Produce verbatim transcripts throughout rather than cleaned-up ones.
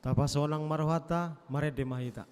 Tapasonang ma rohanta, marende ma hita.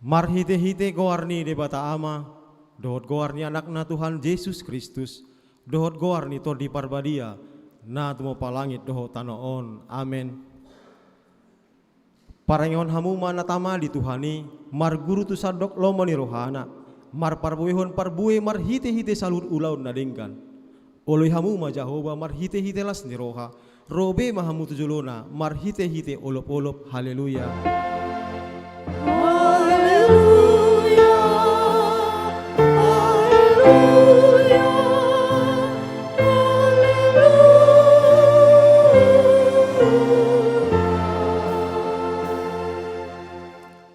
Marhitehite goar ni Debata Ama, dohot goar ni Anakna Tuhan Jesus Kristus, dohot goar ni Tondi Parbadia, na tumompa langit dohot tano on. Amen. Parangehon hamu ma na tama di Tuhan i, marguru tu sandok lomo ni rohana, marparbuehon parbue marhitehite saluhut ulaon na denggan. Oloi hamu ma Jahowa marhitehite las ni roha, ro be ma hamu tu jolona marhitehite olopolop. Haleluya. Haleluya. Haleluya. Haleluya.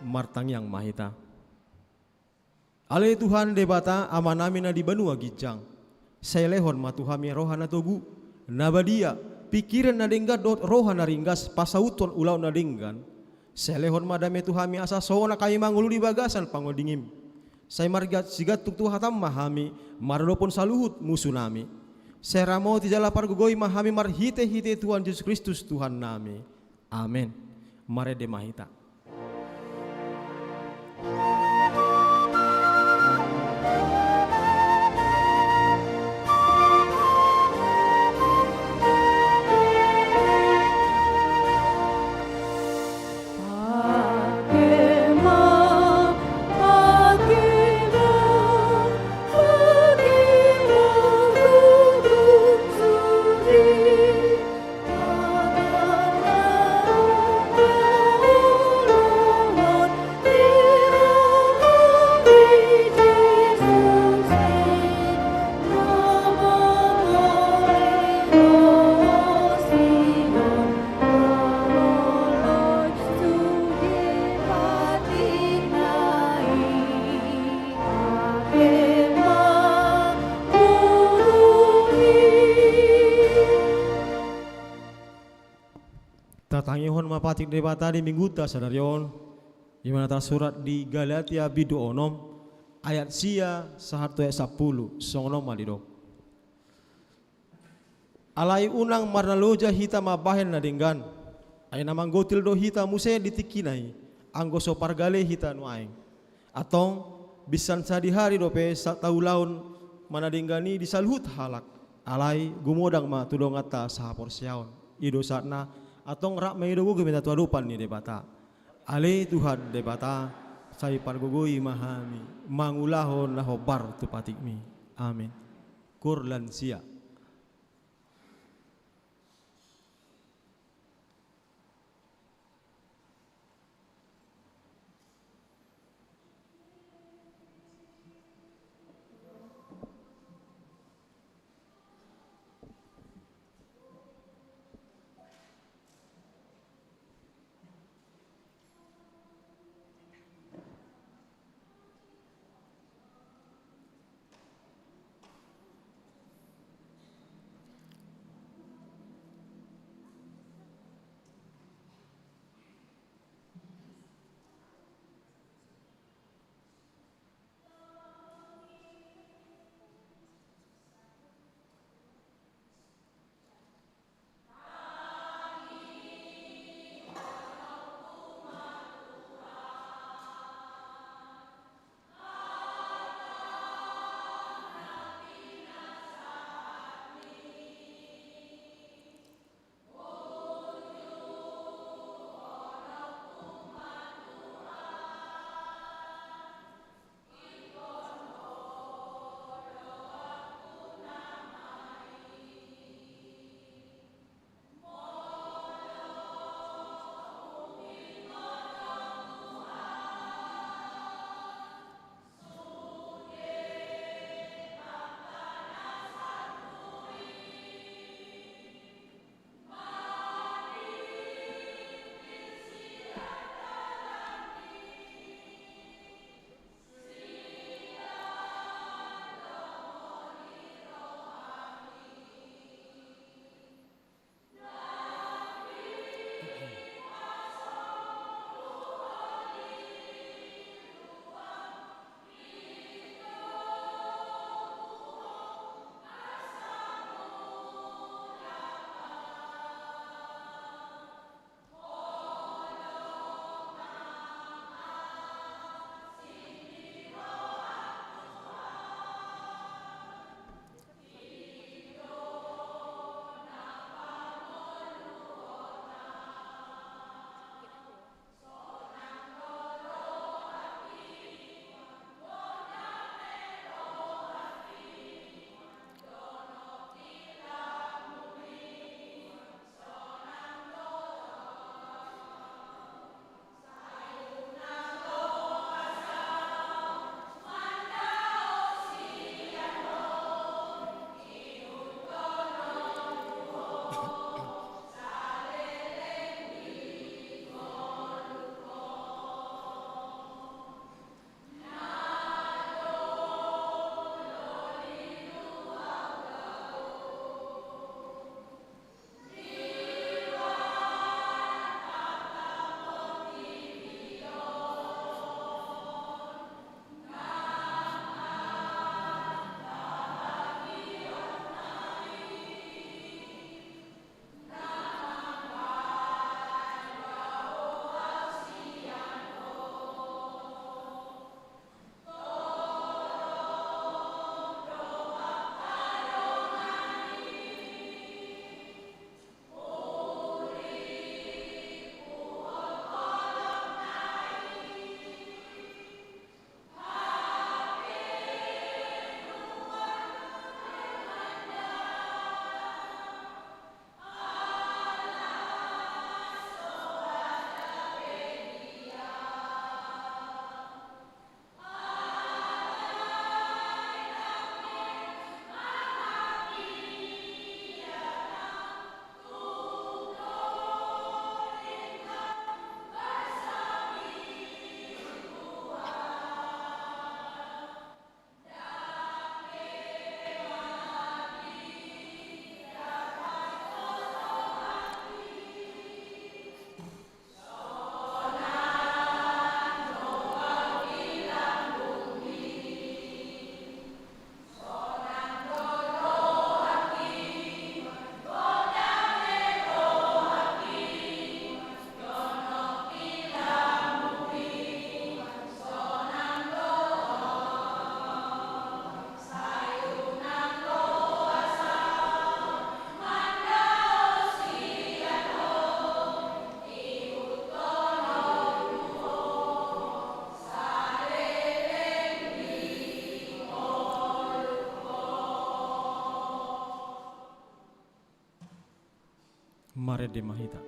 Martangiang ma hita. Ale Tuhan Debata, Amanami na di banua ginjang, sai lehon ma tu hami roha na togu, na badia, pingkiran na denggan dohot roha na ringgas pasauthon ulaon na denggan. Sai lehon ma dame tu hami asa songon na hami mangolu di bagasan pangondingim. Sai marga-, sigantung tu hataM ma hami maradophon saluhut musunami. Sai ramoti jala pargogoi ma hami marhitehite Tuhan Jesus Kristus Tuhannami. Amen. Marende ma hita. Tatangihon ma patik Debata di minggunta sadari on, i ma na tarsurat di Galatia bindu onom, ayat sia sahat tu ayat sampulu, songon on ma didok. Alai unang marnaloja hita mambahen na denggan, ai na manggotil do hita muse di tingkina i, anggo so pargale hita nuaeng. Antong, binsan sadihari dope sa-, taulahon ma na denggan i di saluhut halak, alai gumodang ma tu donganta sahaporseaon. I do sahatna, antong rap ma i do gogo hita tu adopan ni Debata. Ale Tuhan Debata, sai pargogoi ma hami mangulahon na hombar tu patikMi. Amen. Kur lansia. Marende ma hita.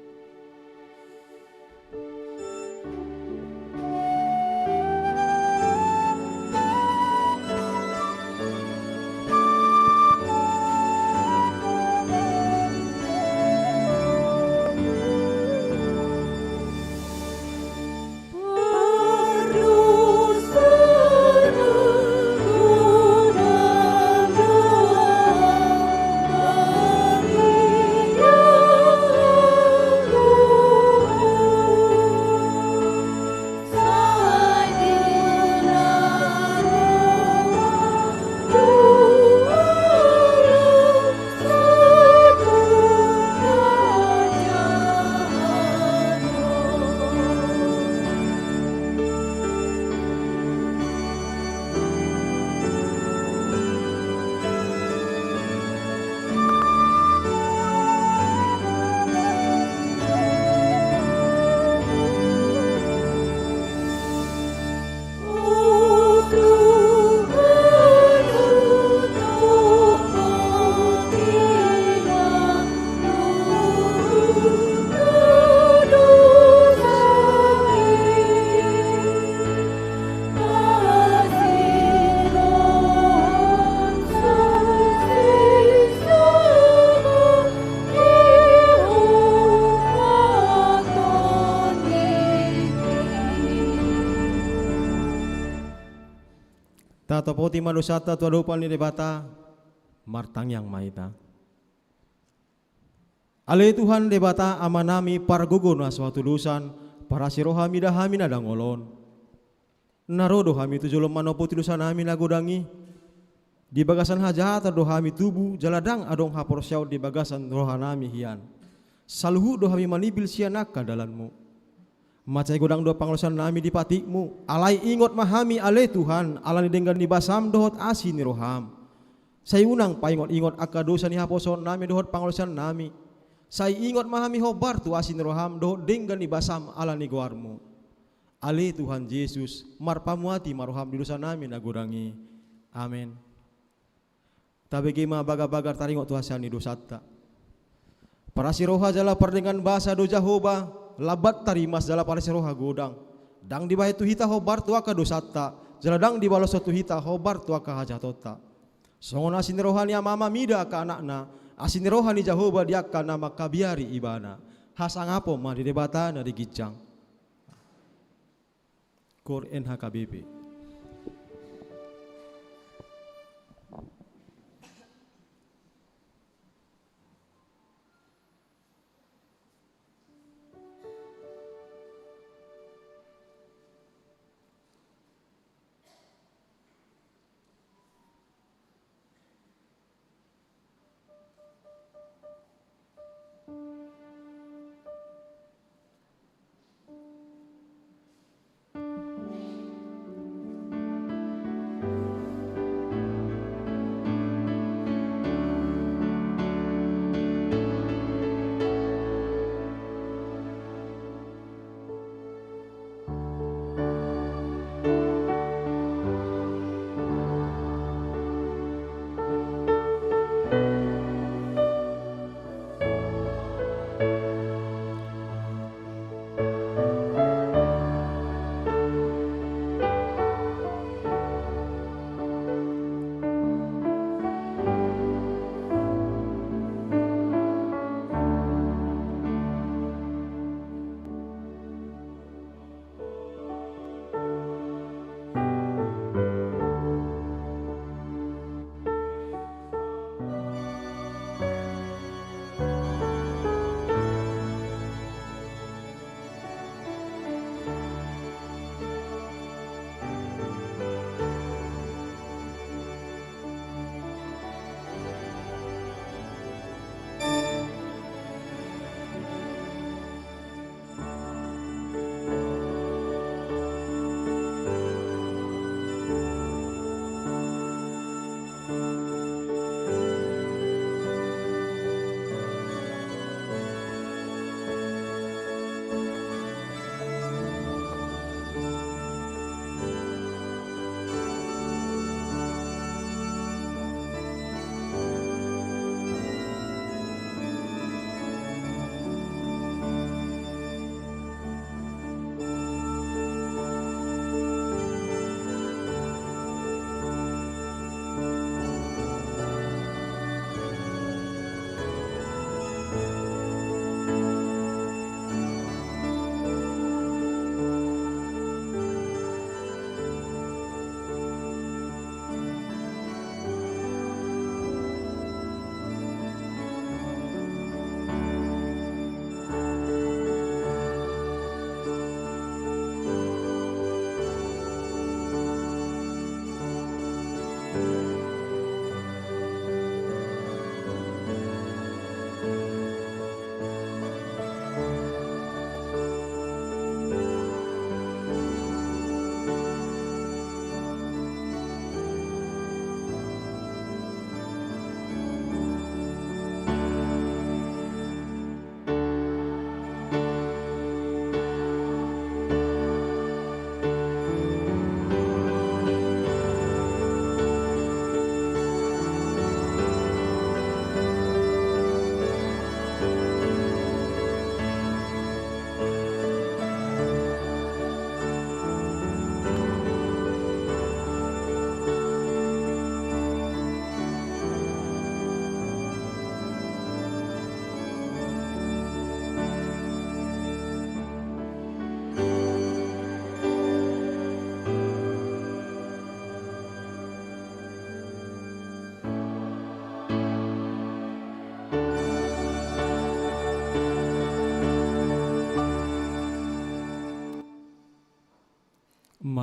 Tatopoti ma dosanta tu adopan ni Debata, martangiang ma hita. Ale Tuhan Debata Amanami, pargogo na so hatudosan, parasi roha mida hami na dangol on. Na ro do hami tu jolom manopoti dosanami na godang i. Di bagasan hajahaton do hami tubu, jala ndang adong haporseaon di bagasan rohanami hian. Saluhut do hami manibil sian angka dalanmu. Mansai godang do pangalaosion nami di patikmu, alai ingot ma hami ale Tuhan, ala ni denggan ni basam dohot asi ni roham. Sai unang paingot-ingot angka dosa ni haposoon nami dohot pangalaosion nami. Sai ingot ma hami hombar tu asi ni roham dohot denggan ni basam ala ni goarmu. Ale Tuhan Jesus, marpamuati ma roham di dosa nami na godang i. Amen. Tabege ma bagabaga taringot tu hasea ni dosanta. Parasi roha jala pardenggan basa do Jahowa, lambat tarimas jala parasi roha godang. Ndang dibahen tu hita hombar tu angka dosanta, jala ndang dibaloshon tu hita hombar tu angka hajahatonta. Songon asi ni roha ni amama mida angka anakna, asi ni roha ni Jahowa di angka na mangkabiari ibana. Hasangapon ma di Debata na di ginjang. Kor N H K B P.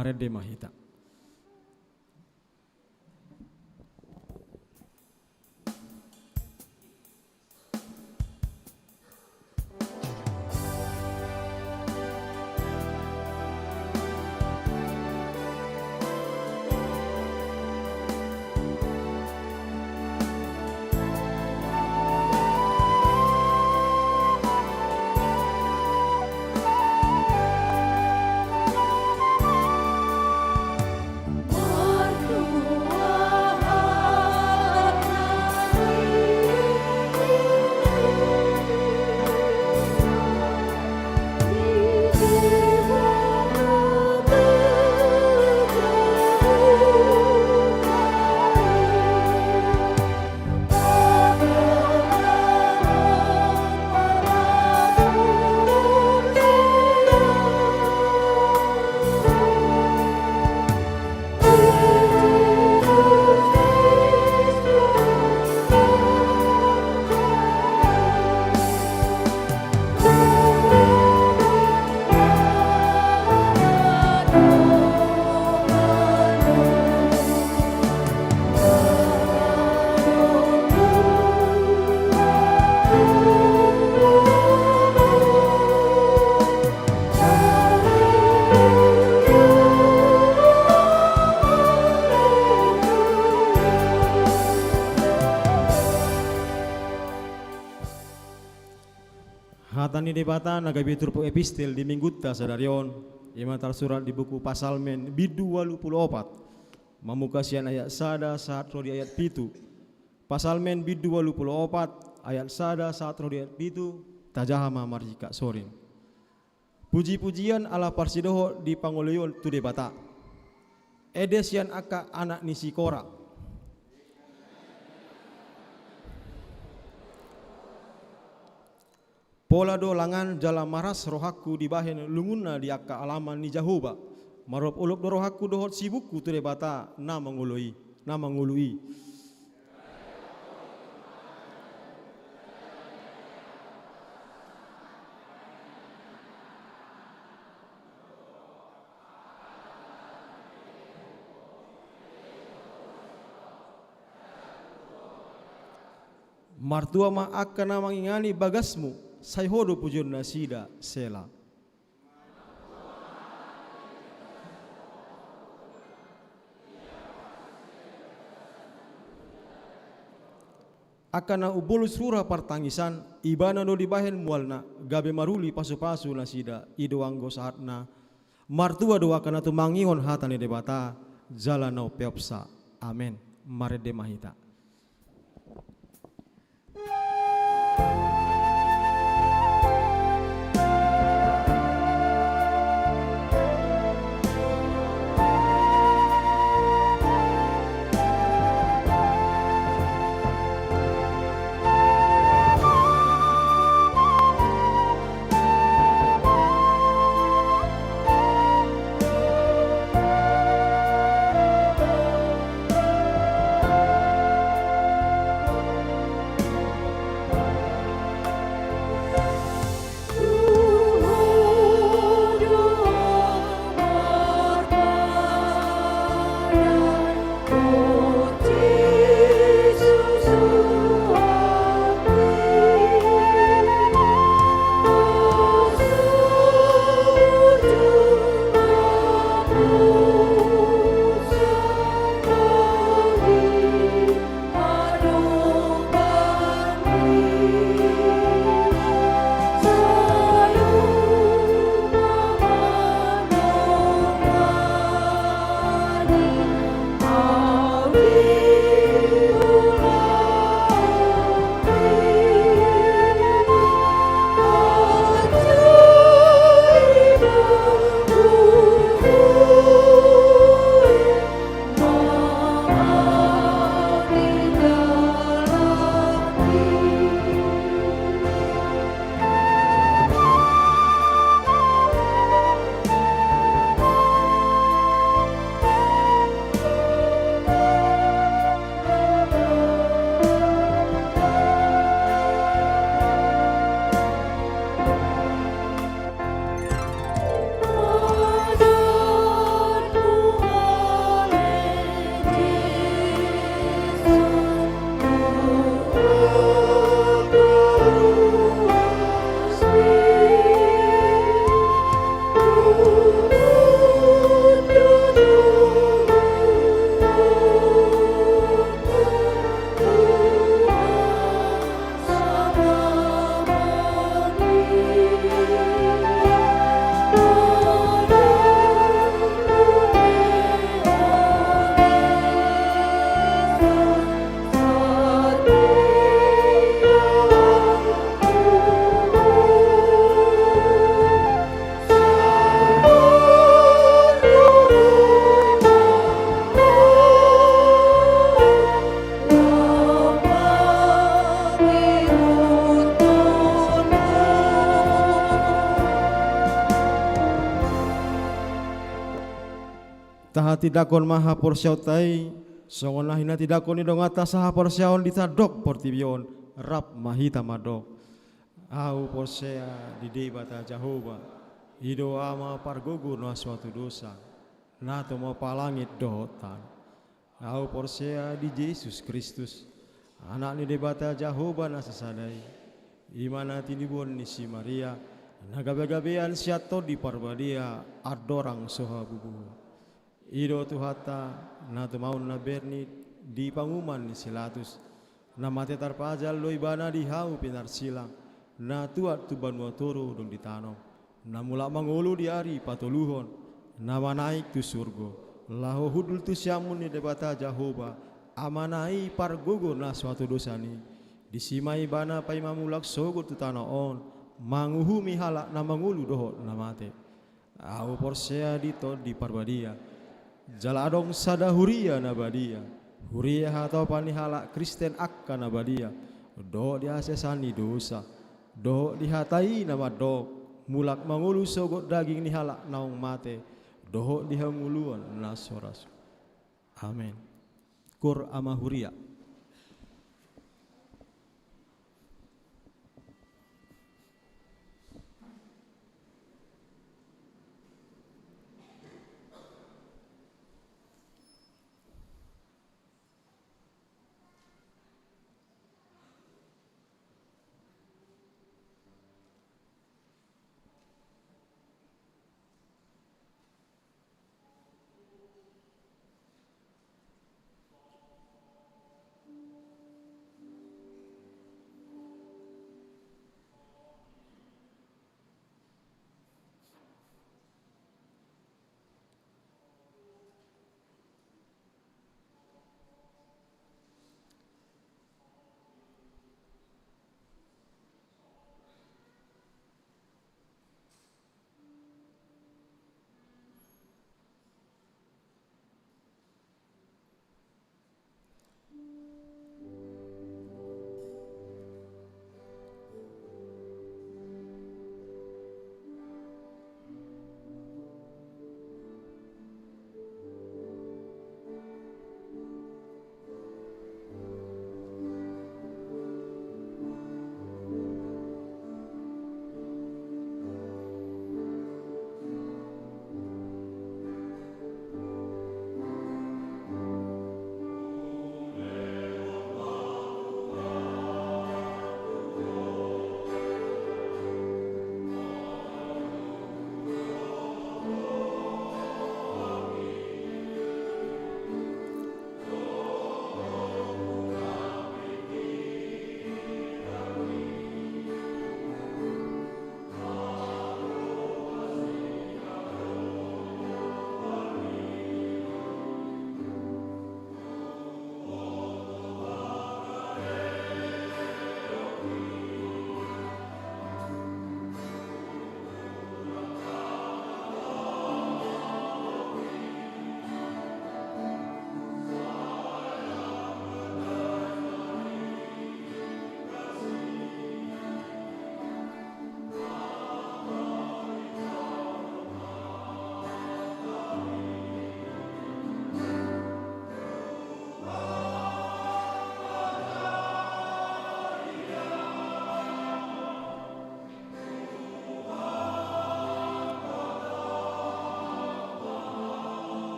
Marende ma hita. Hata ni Debata na gabe turpuk epistel di Minggunta sadari on, i ma tarsurat di buku Psalmen bindu ualu pulu opat, mamungka sian ayat sada sahat ro di ayat pitu. Psalmen bindu ualu pulu opat, ayat sada sahat ro di ayat pitu, tajaha ma marsikap soring. Puji-pujian ala parsidohot di pangoloion tu Debata. Ende sian angka anak ni si Kora. Pola do langan jala maras rohangku dibahen lungunna di angka alaman ni Jahowa. Marolopolop do rohangku dohot sibukku tu Debata na mangoloi, na mangolu i. Martua ma angka na mangingani bagasmu, sai Ho do pujionnasida. Sela. Angka na umbolus rura partangisan, Ibana do dibahen mualna, gabe maruli pasupasu nasida, i do anggo sahatna. Martua do angka na tumangihon hata ni Debata, jala na umpeopsa. Amen. Marende ma hita. Tindanghon ma haporseaonta i, songon na hinatindanghon ni donganta sahaporseaon di sandok portibi on, rap ma hita mandok. Ahu porsea di Debata Jahowa, i do Ama pargogo na so hatudosan, na tumompa langit dohot tano. Ahu porsea di Jesus Kristus, Anak ni Debata Jahowa na sasada i, i ma na tinibuhon ni si Maria, na gabegabean sian Tondi Parbadia, andorang so habubuhon. I do Tuhanta, na tumaon na bernit di panguhuman ni si Latus, na mate tarpajal do Ibana di hau pinarsilang, na tuat tu banua toru dung ditanom, na mulak mangolu di ari patoluhon, na manaek tu surgo, laho hundul tu siamun ni Debata Jahowa, Amana i pargogo na so hatudosan i. Disi ma Ibana paima mulak sogot tu tano on, manguhumi halak na mangolu dohot na mate. Ahu porsea di Tondi Parbadia, jala adong sada huria na badia, huria hatopan ni halak Kristen angka na badia, dohot di hasesaan ni dosa, dohot di hata i na mandok, mulak mangolu sogot daging ni halak naung mate, dohot di hangoluan na so ra suda. Amen. Kur ama huria.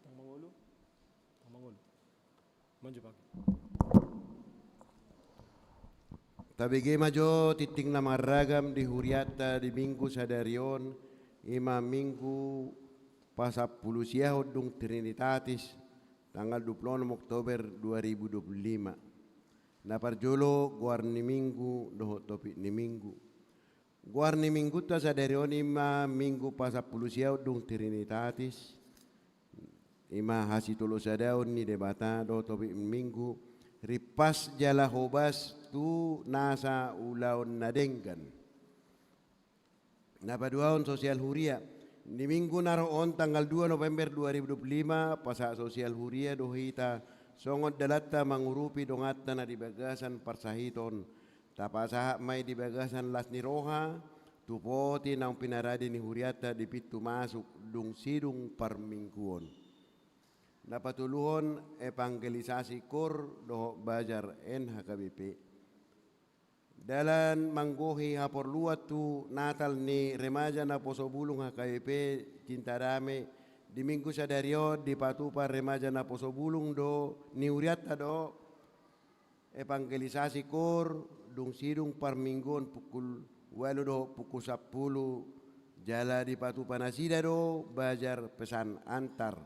Tang mangolu, tang mangolu. Maju, Pak. Tabege ma jo tingting na marragam di hurianta di Minggu sadari on, i ma Minggu pasampulu siahon dung Trinitatis, tanggal dua puluh enam Oktober dua ribu dua puluh lima. Na parjolo, goar ni Minggu dohot topik ni Minggu. Goar ni Minggunta sadari on i ma Minggu pasampulu siahon dung Trinitatis, i ma hasitolosadaon ni Debata. Dohot topik ni Minggu, rimpas jala hobas tu nasa ulaon na denggan. Na paduahon, sosial huria. Di Minggu na ro on tanggal dua November dua ribu dua puluh lima, pasahat sosial huria do hita songon dalanta mangurupi donganta na di bagasan parsahiton. Tapasahat ma i di bagasan las ni roha tu poti naung pinarade ni hurianta di pintu masuk dung sidung parmingguon. Na patoluhon, evangelisasi kor dohot bazar N H K B P. Dalan manggohi haporluan tu Natal ni Remaja Naposobulung H K B P Cinta Dame, di Minggu sadari on dipatupa Remaja Naposobulung do ni hurianta do evangelisasi kor dung sidung parmingguon pukul ualu dohot pukul sampulu, jala dipatupa nasida do bazar pesan antar.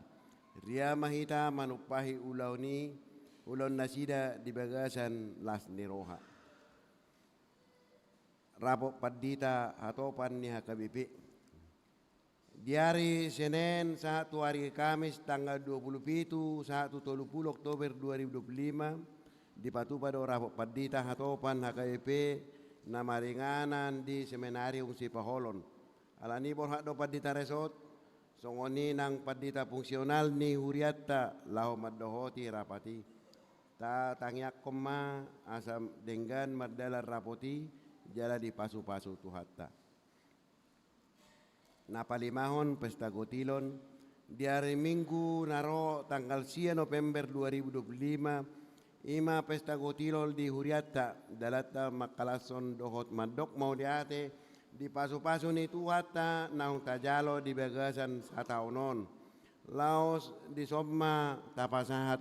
Ria ma hita manumpahi ulaon i, ulaon nasida di bagasan las ni roha. Rapot pandita hatopan ni H K B P. Di ari Senen sahat tu ari Kamis tanggal dua puluh pitu sahat tu tolu puluh Oktober dua ribu dua puluh lima, dipatupa do rapot pandita hatopan H K B P na maringanan di Seminarium Sipaholon. Alani borhat do pandita resort, songon i nang pandita fungsional ni hurianta laho mandohoti rapot i. Tatangiangkon ma asa denggan mardalan rapot i jala dipasupasu Tuhanta. Na palimahon, pesta gotilon. Di ari Minggu na ro tanggal sia November dua ribu dua puluh lima, i ma pesta gotilon di hurianta, dalanta mangkalashon dohot mandok mauliate di pasupasu ni Tuhanta naung tajalo di bagasan sataon on. Laos dison ma tapasahat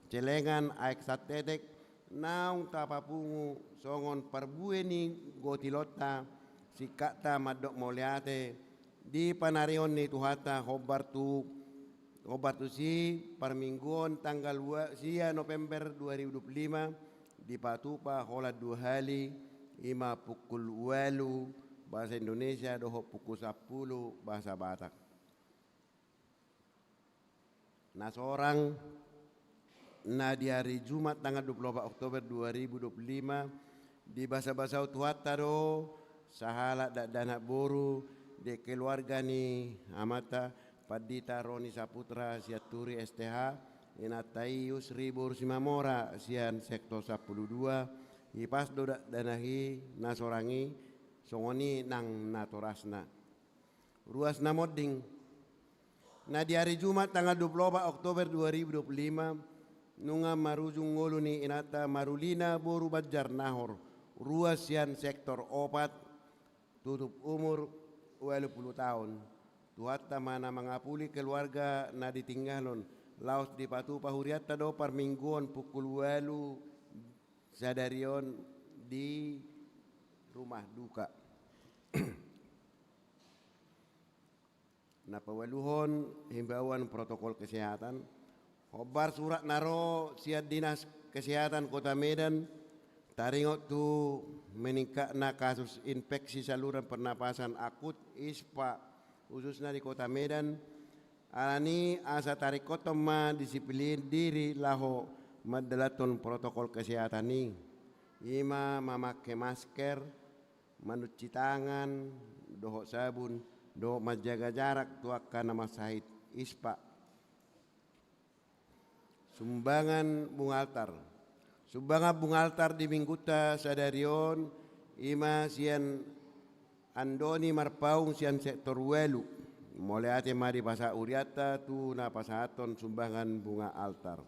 celengan aek santetek naung tapapungu songon parbue ni gotilonta, singkatta mandok mauliate di panarihon ni Tuhanta hombar tu, hombar tusi parmingguon tanggal ua, sia November dua ribu dua puluh lima, dipatupa holan dua hali, i ma pukul ualu bahasa Indonesia dohot pukul sampulu bahasa Batak. Na sorang, na di ari Jumat tanggal dua puluh opat Oktober dua ribu dua puluh lima, dibasabasahon Tuhanta do sahalak dakdanak boru di keluarga ni amanta Pandita Roni Saputra Sianturi S T H, inanta i Yusri boru Simamora sian sektor sampulu dua, hipas do dakdanak i na sorang i, songon i nang natorasna. Ruas na monding. Na di ari Jumat tanggal dua puluh opat Oktober dua ribu dua puluh lima, Nunga marujung ngolu ni inanta Marulina boru Banjarnahor, ruas sian sektor opat, tutup umur ualu pulu taon. Tuhanta ma na mangapuli keluarga na ditinggalhon, laos dipatupa hurianta do parmingguon pukul ualu sadari on di rumah duka. Na paualuhon, himbauan protokol kesehatan. Hombar surat na ro sian Dinas Kesehatan Kota Medan, taringot tu meningkatna kasus infeksi saluran pernapasan akut, ispa, khususna di Kota Medan, alani asa taringkothon ma disiplin diri laho mandalanhon protokol kesehatan i. I ma mamangke masker, mancuci tangan dohot sabun, dohot manjaga jarak tu angka na marsahit, ispa. Sumbangan bunga altar. Sumbangan bunga altar di minggunta sadari on, i ma sian Andoni Marpaung sian sektor ualu. Mauliate ma dipasahat hurianta tu na pasahathon sumbangan bunga altar.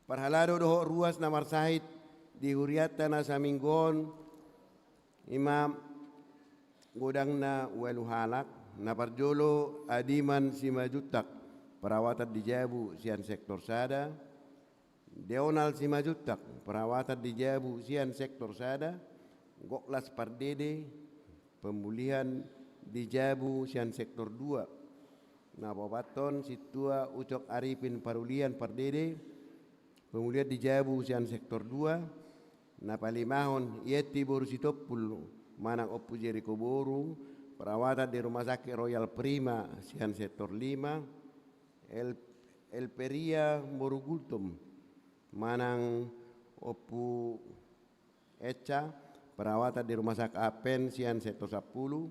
Parhalado dohot ruas na marsahit di hurianta na saminggu on, i ma godangna ualu halak. Na parjolo Adiman Simanjuntak, perawatan di jabu sian sektor sada. Deonal Simanjuntak, perawatan di jabu sian sektor sada. Goklas Pardede, pemulihan di jabu sian sektor dua. Na paopathon Sintua Ucok Arifin Parulian Pardede, pemulihan di jabu sian sektor dua. Na palimahon Yenti boru Sitompul manang Ompu Jeriko boru, perawatan di Rumah Sakit Royal Prima sian sektor lima. El-, Elperia boru Gultom manang Ompu Eca, perawatan di Rumah Sakit Advent sian sektor sampulu.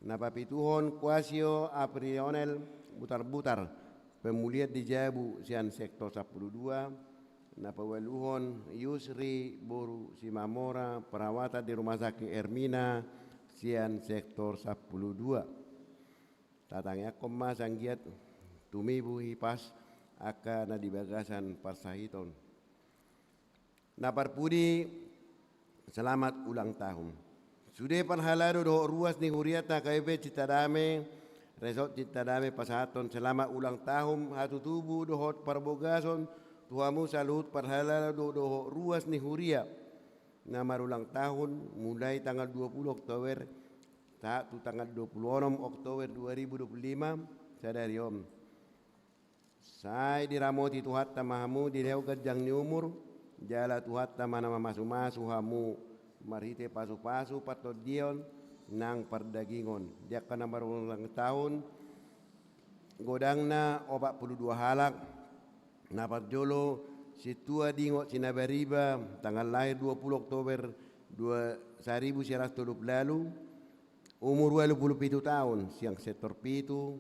Na papituhon Kuasio Aprionel Butarbutar, pemulihan di jabu sian sektor sampulu dua. Na paualuhon Yusri boru Simamora, perawatan di Rumah Sakit Hermina sian sektor sampulu dua. Tatangiangkon ma sanggiat tumibu hipas angka na di bagasan parsahiton. Na parpudi, selamat ulang tahun. Sude parhalado dohot ruas ni hurianta K P P Cinta Damai, Resort Cinta Damai pasahathon selamat ulang tahun hatutubu dohot parbogason tu hamu saluhut parhalado dohot ruas ni huria na marulang tahun mulai tanggal dua pulu Oktober sahat tu tanggal dua pulu onom Oktober dua ribu dua pulu lima sadari on. Sai diramoti Tuhanta ma hamu, dilehon ganjang ni umur, jala Tuhanta ma na mamasumasu hamu marhite pasupasu partondion nang pardagingon. Di angka na marulang tahun, godangna opat pulu dua halak. Na parjolo Sintua Dingot Sinabariba, tanggal lahir dua pulu Oktober dua, saribu sia ratus tolu pulu ualu, umur ualu pulu pitu taon, sian sektor pitu.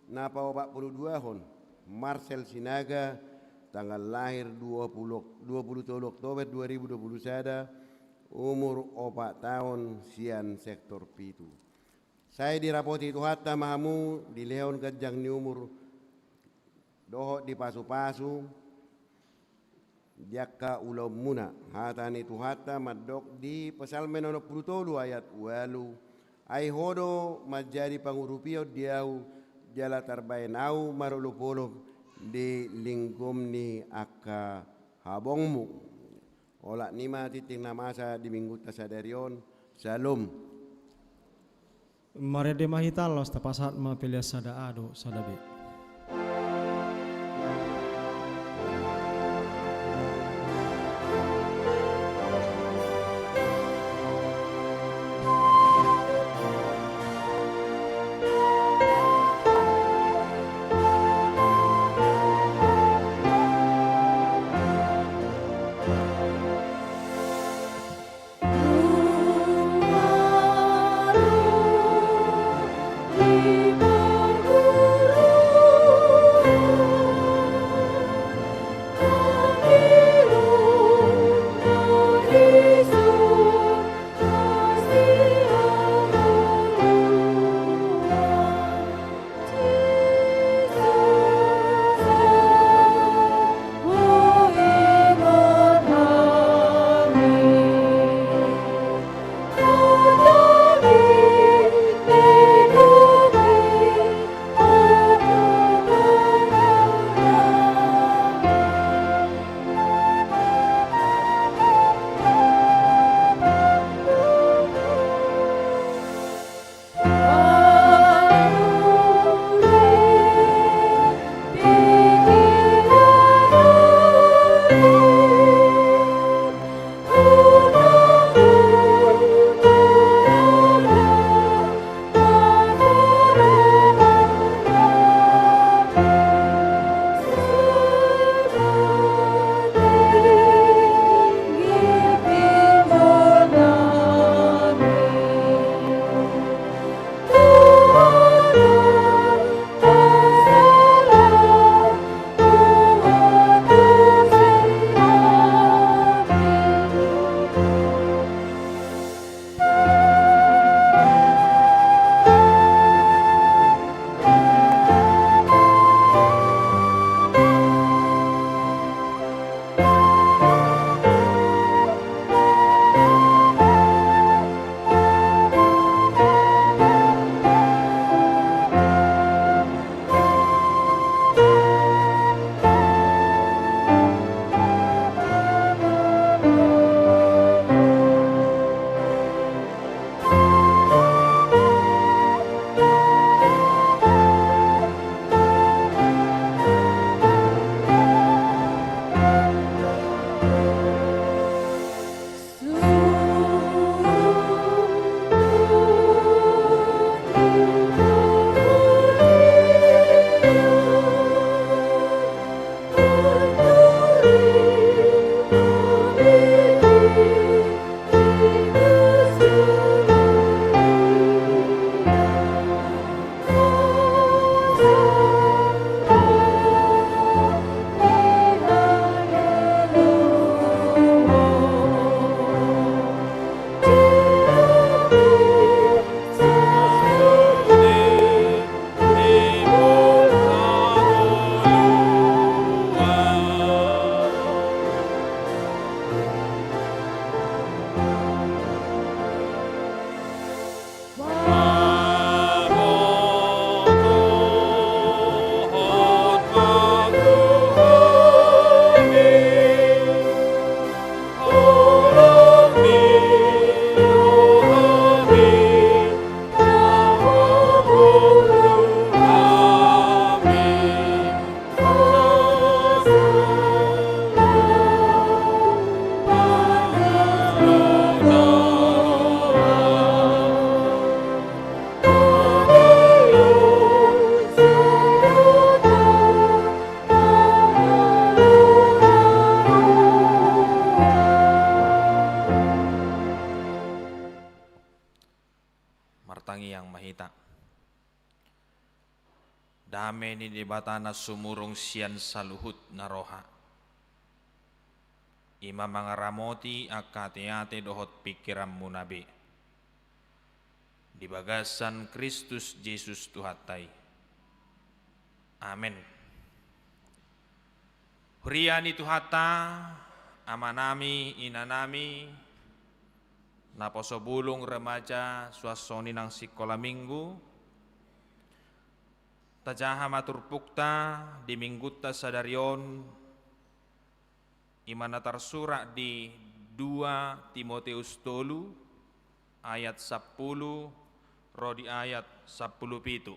Na paopat pulu duahon Marcel Sinaga, tanggal lahir dua pulu, dua pulu tolu Oktober dua ribu dua pulu sada, umur opat taon, sian sektor pitu. Sai diramoti Tuhanta ma hamu, dilehon ganjang ni umur dohot dipasupasu di angka ulaonmuna. Hata ni Tuhanta mandok di Psalmen onom pulu tolu ayat ualu: Ai Ho do manjadi pangurupion di ahu, jala tarbaen ahu marolopolop di linggom ni angka habongmu. Olat ni ma tingting na masa di minggunta sadari on. Syalom. Marende ma hita, laos tapasahat ma pelean sada A dohot sada B. Dame ni Debata na sumurung sian saluhut na roha, i ma mangaramoti angka ateate dohot pingkiranmuna be, di bagasan Kristus Jesus Tuhanta i. Amen. Huria ni Tuhanta, amanami, inanami, naposo bulung, remaja, suang songon i nang sikola minggu, tajaha ma turpukta di minggunta sadari on, i ma na tarsurat di dua Timoteus tolu ayat sampulu ro di ayat sampulu pitu.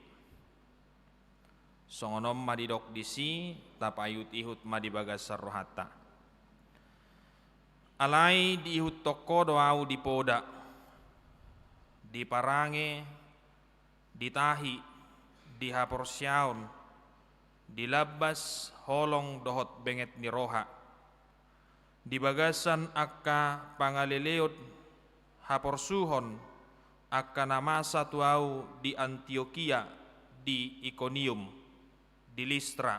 Songon on ma didok disi, tapaihut-ihut ma di bagasan rohanta. Alai diihuthon ho do ahu di poda, di parange, di tahi, di haporseaon, di lambas, holong dohot benget ni roha, di bagasan angka pangaleleon haporsuhon angka na masa tu ahu di Antiokia, di Ikonium, di Listra.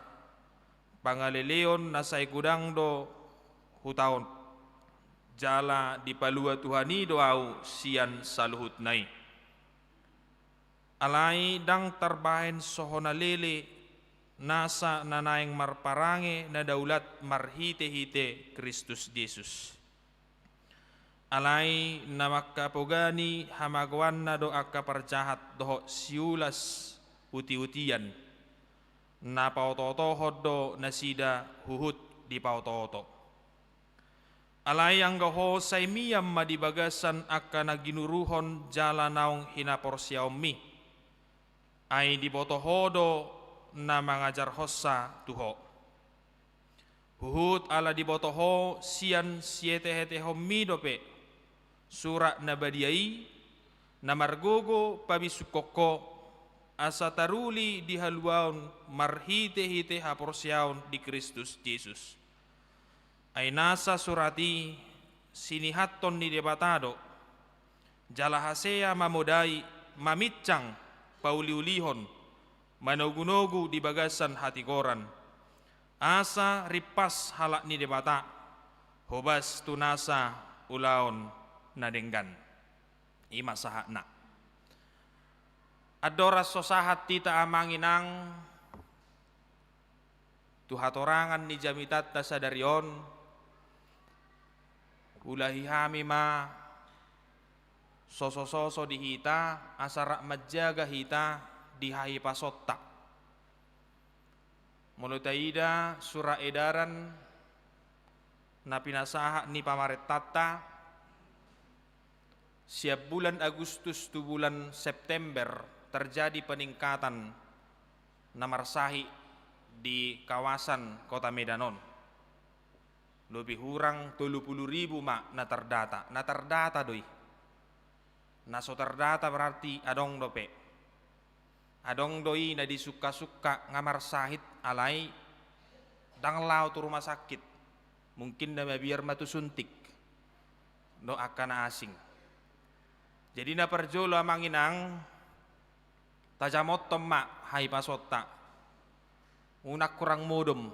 Pangaleleon na sai godang do hutaon, jala dipalua Tuhan i do ahu sian saluhutna i. Alai ndang tarbahen so hona lele nasa na naeng marparange na daulat marhite-hite Kristus Jesus. Alai na mangkapogani hamagoanna do angka parjahat dohot siulas uti-utian, na paoto-otohon do nasida huhut dipaoto-oto. Alai anggo ho sai mian ma di bagasan angka na ginuruhon jala naung hinaporseaonmi, ai diboto ho do na mangajarhonsa tu ho. Huhut ala diboto ho sian sietehetehonmi dope Surat Na Badia i, na margogo pabisungkon ho, asa taruli di haluaon marhite-hite haporseaon di Kristus Jesus. Ai nasa surat i sinihathon ni Debata do, jala hasea mamodai, maminsang, pauli-ulihon, manogu-nogu di bagasan hatigoran, asa rimpas halak ni Debata hobas tu nasa ulaon na denggan. I ma sahatna. Andorang so sahat hita, amang inang, tu hatorangan ni jamitanta sadari on, ulahi hami ma soso-soso di hita, asa rap manjaga hita di hahipasonta. Molo taida surat edaran na pinasahat ni pamarentanta, sian bulan Agustus tu bulan September terjadi peningkatan na marsahit di kawasan Kota Medan on. Lobi hurang tolu pulu ribu ma na tardata, na tardata do i. Na so tardata berarti adong dope. Adong do i na disungka-sungka nga marsahit alai ndang laho tu rumah sakit. Mungkin na mabiar ma tu suntik dohot angka na asing. Jadi na parjolo, amang inang, tajamothon ma hahipasonta. Unang kurang modom.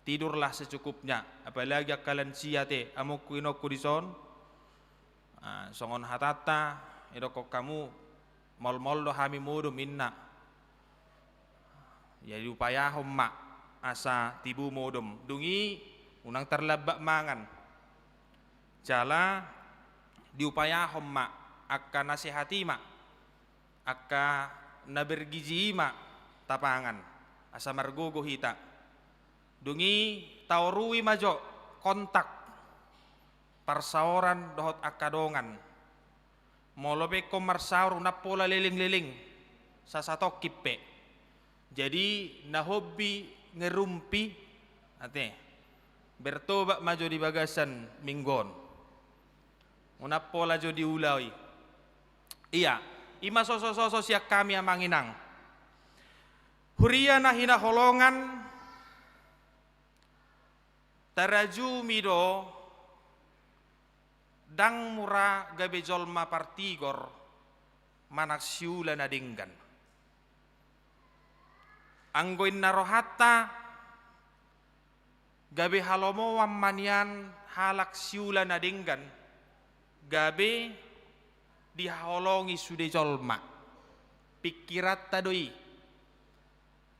Tidurlah secukupnya. Apalagi angka lansia, ate, amongku, inongku dison. Ah, songon hatanta, idokkon hamu, maol-maol do hami modom, inna. Jadi diupayahon ma asa tibu modom. Dung i unang tarlambat mangan. Jala diupayahon ma, angka na sehat i ma, angka na bergizi i ma tapangan, asa margogo hita. Dung i taorui ma jo kontak parsaoran dohot angka dongan. Molo pe ingkon marsaor, unang pola leleng-leleng sasatongkin pe. Jadi na hobi ngerumpi, ate, bertobat ma jo di bagasan minggu on. Unang pola jo diula i. Ia, i ma soso-soso sian hami, amang inang. Huria na hinaholongan, tarajumi do, ndang mura gabe jolma partigor manang siula na denggan. Anggo inna rohanta, gabe halomoan ma nian halak siula na denggan, gabe dihaholongi sude jolma. Pingkiranta do i.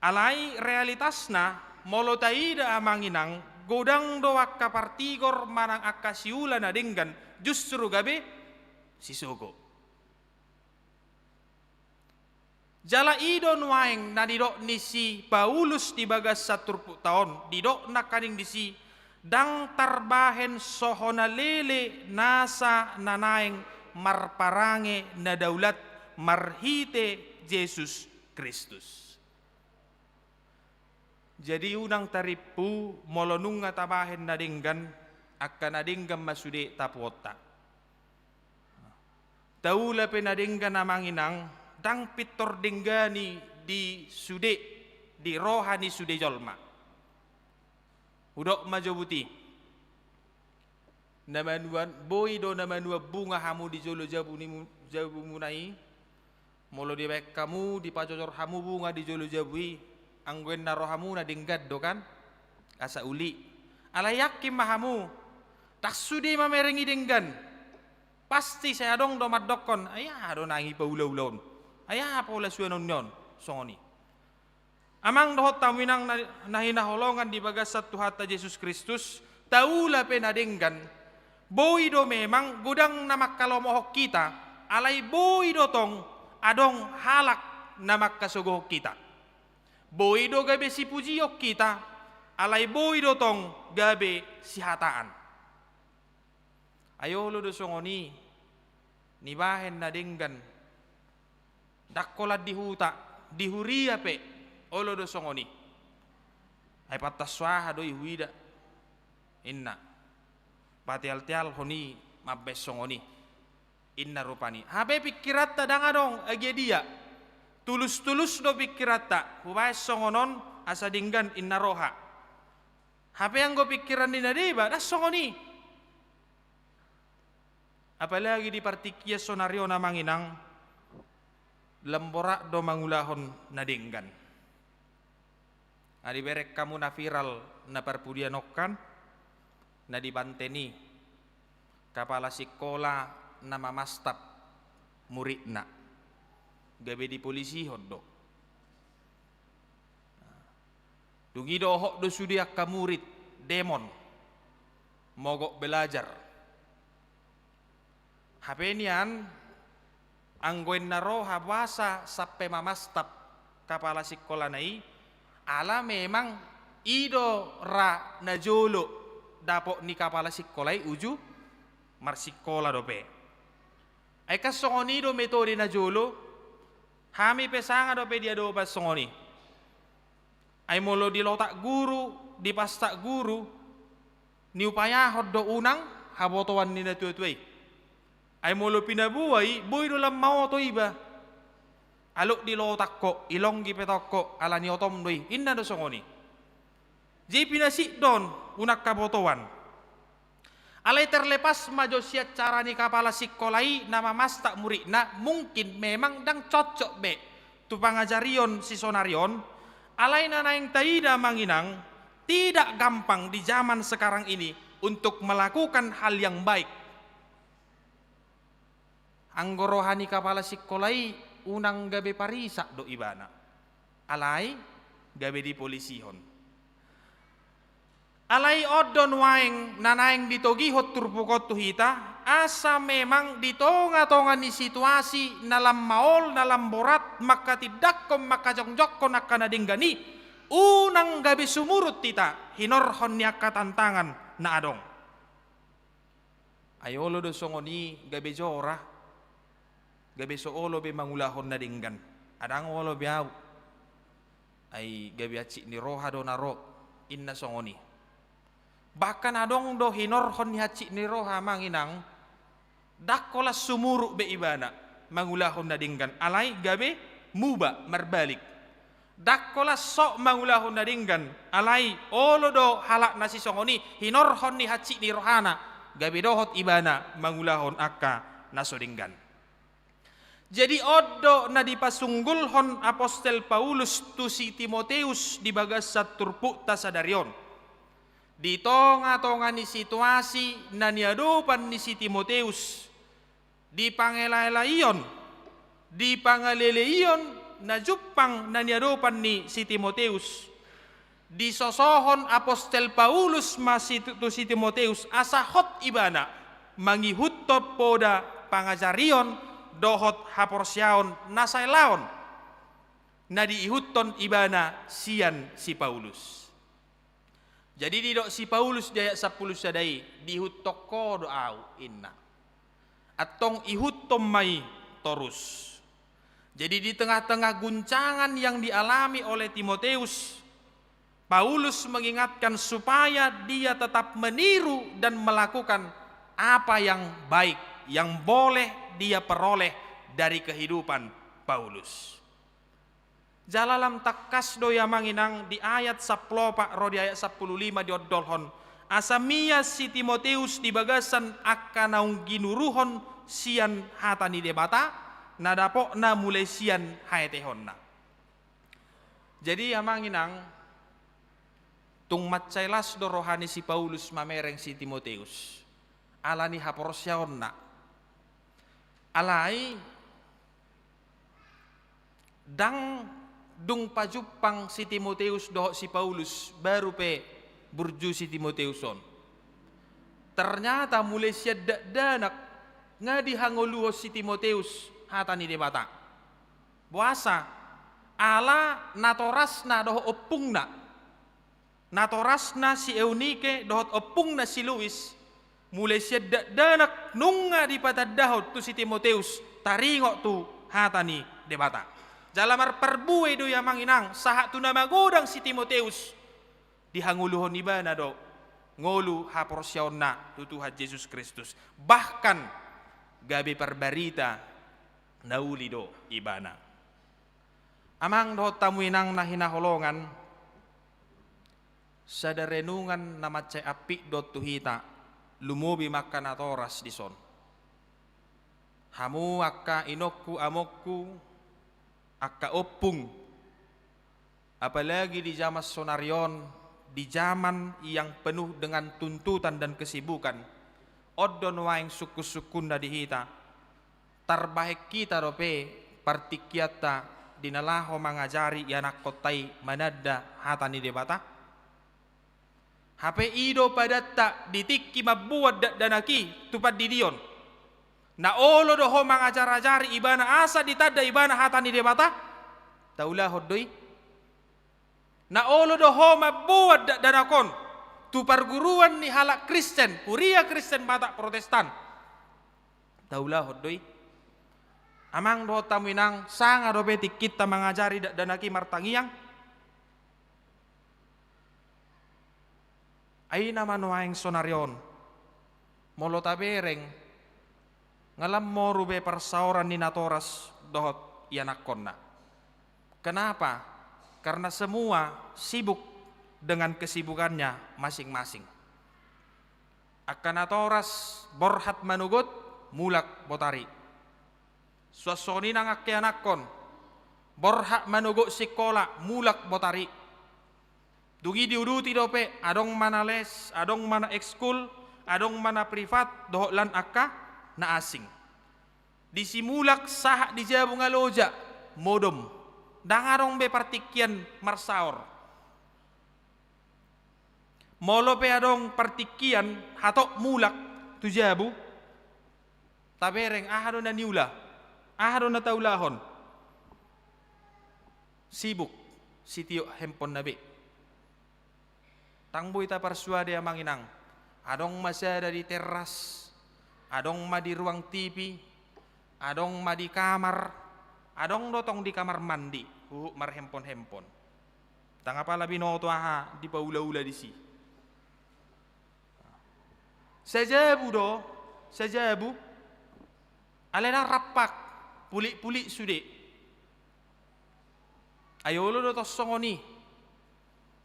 Alai realitasna, molo taida amang inang, godang do angka partigor manang angka siula na denggan, justru gabe sisogo. Jala i do nuaeng na didok ni si Paulus di bagasan turpukta on, didok nangkaning disi, ndang tarbahen so hona lele nasa na naeng marparange na daulat marhite Jesus Kristus. Jadi unang tarimpu molo nunga tabahen na denggan, angka na denggan ma sude tapuonta. Taula pe na denggan amang inang, ndang pintor denggani di sude, di roha ni sude jolma. Hudok ma jobut i. Na manuan, boi do na manuan bunga hamu di jolo jabu ni mu-, jabumuna i. Molo dibaen hamu, dipajojor hamu bunga di jolo jabu i, anggo inna rohamuna denggan do kan? Asa uli. Alai yakin ma hamu, ndang sude mamereng i denggan. Pasti sai adong do mandokkon, ai aha do nang i paulaula on? Ai aha pola suanonna on? Songon i. Amang dohot hamu inang na, na hinaholongan di bagasan Tuhanta Jesus Kristus, taula pe na denggan, boi do memang godang na manghalomohon hita, alai boi do tong adong halak na manghasogohon hita. Boi do gabe sipujion hita, alai boi do tong gabe sihataan. Ai olo do songon i, nibahen na denggan, ndang holan di huta, di huria pe, olo do songon i. Ai pantas so aha do i huida, inna. Patealtealhon i mambahen songon i, inna rupani. Hape pingkiranta ndang adong agia dia. Tulustulus do pingkiranta, hubahen songon on asa denggan inna roha. Hape anggo pingkiran ni na deba, ndang songon i. Apalagi di partingkian sonari on amang inang, lam borat do mangulahon na denggan. Nga dibereng hamu na viral na parpudian on kan, na di Banten i, kapala sikola na mamastap muridna, gabe dipolisihon do. Dung i dohot do sude angka murid, demon, mogok belajar. Hape nian, anggo inna roha boasa sampe mamastap kapala sikolana i, ala memang i do ra na jolo dapot ni kapala sikola i uju marsikola dope. Ai kan songon i do metode na jolo, hami pe sanga dope di adopan songon i. Ai molo di lotak guru, di pastak guru, niupayahon do unang habotoan ni natuatua i. Ai molo pinaboa i, boi do lam maoto iba. Aluk di lotak ho, ilonggi pe tong ho, ala ni otom do i, inna do songon i. Jadi pinasik do on, unang habotoan. Alai terlepas ma jo sian cara ni kapala sikola i na mamastap muridna, mungkin memang ndang cocok be tu pangajarion sisonari on, alai na naeng taida amang inang, tidak gampang di zaman sekarang ini untuk melakukan hal yang baik. Anggo roha ni kapala sikola i unang gabe parisak do ibana. Alai gabe dipolisihon. Alai on do nuaeng na naeng ditogihon turpuk on tu hita, asa memang di tongatonga ni situasi na lam maol, na lam borat, manghatindanghon, manghajongjonghon angka na denggan i, unang gabe sumurut hita hinorhon ni angka tantangan na adong. Ai olo do songon i gabe jora, gabe so olo be mangulahon na denggan. Ndang olo be au. Ai gabe hansit ni roha do na ro, inna songon i. Bahkan adong do hinorhon ni hansit ni roha amang inang, ndang holan sumurut be ibana mangulahon na denggan, alai gabe muba, marbalik. Ndang holan sok mangulahon na denggan, alai olo do halak na sisongon i, hinorhon ni hansit ni rohana, gabe dohot ibana mangulahon angka na so denggan. Jadi on do na dipasunggulhon apostel Paulus tu si Timoteus di bagasan turpukta sadari on. Di tonga-tonga ni situasi na niadopan ni si Timoteus, di pangelaelaion, di pangaleleion na jumpang na niadopan ni si Timoteus, disosohon apostel Paulus ma si, tu si Timoteus asa hot ibana mangihuthon poda pangajarion dohot haporseaon na saelaon na diihuthon ibana sian si Paulus. Jadi didok si Paulus di ayat sampulu sada i, diihuthon ho do ahu, inna. Antong ihuthon ma i torus. Jadi di tengah-tengah guncangan yang dialami oleh Timoteus, Paulus mengingatkan supaya dia tetap meniru dan melakukan apa yang baik, yang boleh dia peroleh dari kehidupan Paulus. Jala lam tangkas do i amang inang di ayat sampulu opat ro di ayat sampulu lima diondolhon, asa mian si Timoteus di bagasan angka naung ginuruhon sian hata ni Debata, na dapotna mulai sian haetehonna. Jadi amang inang, tung mansai las do roha ni si Paulus mamereng si Timoteus ala ni haporseaonna. Alai ndang dung pajumpang si Timoteus dohot si Paulus baru pe burju si Timoteus on. Ternyata mulai sian dakdanak nga dihangoluhon si Timoteus hata ni Debata. Boasa? Ala natorasna dohot ompungna. Natorasna si Eunike dohot ompungna si Lois, mulai sian dakdanak nunga dipatandahon tu si Timoteus taringot tu hata ni Debata. Jala marparbue do i amang inang sahat tu na magodang si Timoteus, dihangoluhon ibana do ngolu haporseaonna tu Tuhan Jesus Kristus. Bahkan gabe parbarita na uli do ibana. Amang dohot hamu inang na hinaholongan, sada renungan na mansai ampit do tu hita, lumobi ma angka natoras dison. Hamu angka inongku, amongku, angka ompung, apalagi di zaman sonari on, di zaman yang penuh dengan tuntutan dan kesibukan, on do nuaeng sungkun-sungkunna di hita. Tarbahen hita dope partingkianta di na laho mangajari ianakkonta i mananda hata ni Debata? Hape i do padanta di tingki mamboan dakdanak i tu pandidion. Na olo do ho mangajar-ajari ibana asa ditanda ibana hata ni Debata? Taulahon do i. Na olo do ho mamboan dakdanak on tu parguruan ni halak Kristen, Kuria Kristen Batak Protestan? Taulahon do i. Amang dohot hamu inang, sanga dope tingkinta mangajari dakdanak i martangiang? Ai na manuaeng sonari on, molo tabereng, nga lam moru be parsaoran ni natoras dohot ianakkonna. Kenapa? Karena semua sibuk dengan kesibukannya masing-masing. Angka natoras borhat manogot, mulak botari. Suan songon i nang angka ianakkon, borhat manogot sikola, mulak botari. Dung i diuduti dope, adong ma na les, adong ma na ekskul, adong ma na privat, dohot lan angka na asing. Di simulak sahat di jabu nga loja, modom. Ndang adong be partingkian marsaor. Molo pe adong partingkian hatop mulak tu jabu, tabereng aha do na niula, aha do na taulahon? Sibuk sitiop handphonena be. Ndang boi taparsuade amang inang. Adong ma sada di teras, adong ma di ruang T V, adong ma di kamar, adong do tong di kamar mandi, huhut marhandphone-handphone. Ndang apala binoto aha dipaula-ula disi. Sajabu do, sajabu. Alai ndang rampak, pulik-pulik sude. Ai olo do tong songon i.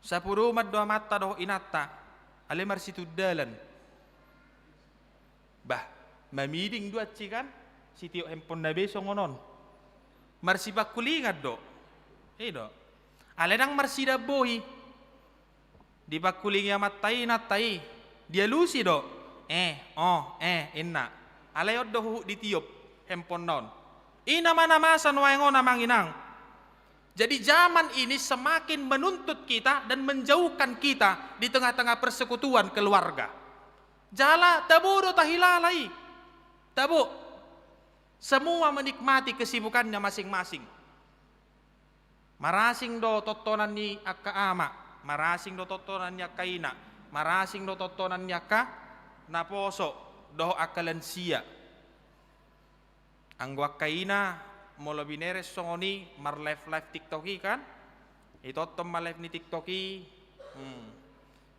Sapodoman do amanta dohot inanta, alai marsitundalan. Bah, mamiding do ansi kan, sitiop handphonena be songon on. Marsipangkulingan do. I do. Alai ndang marsidabohi. Dipangkulingi amanta i, inanta i. Dialusi do. Eh, oh, eh, inna. Alai on do huhut ditiop handphone-na on. I nama na masa nuaeng on, amang inang. Jadi zaman ini semakin menuntut kita dan menjauhkan kita di tengah-tengah persekutuan keluarga. Jala tabo do tahilala i. Tabo. Semua menikmati kesibukannya masing-masing. Marasing do tontonan ni angka ama, marasing do tontonan ni angka ina, marasing do tontonan ni angka naposo dohot angka lansia. Anggo angka ina, molo binereng songon i, mar-live-live TikTok i kan? Itonton ma live ni TikTok i. Hmm.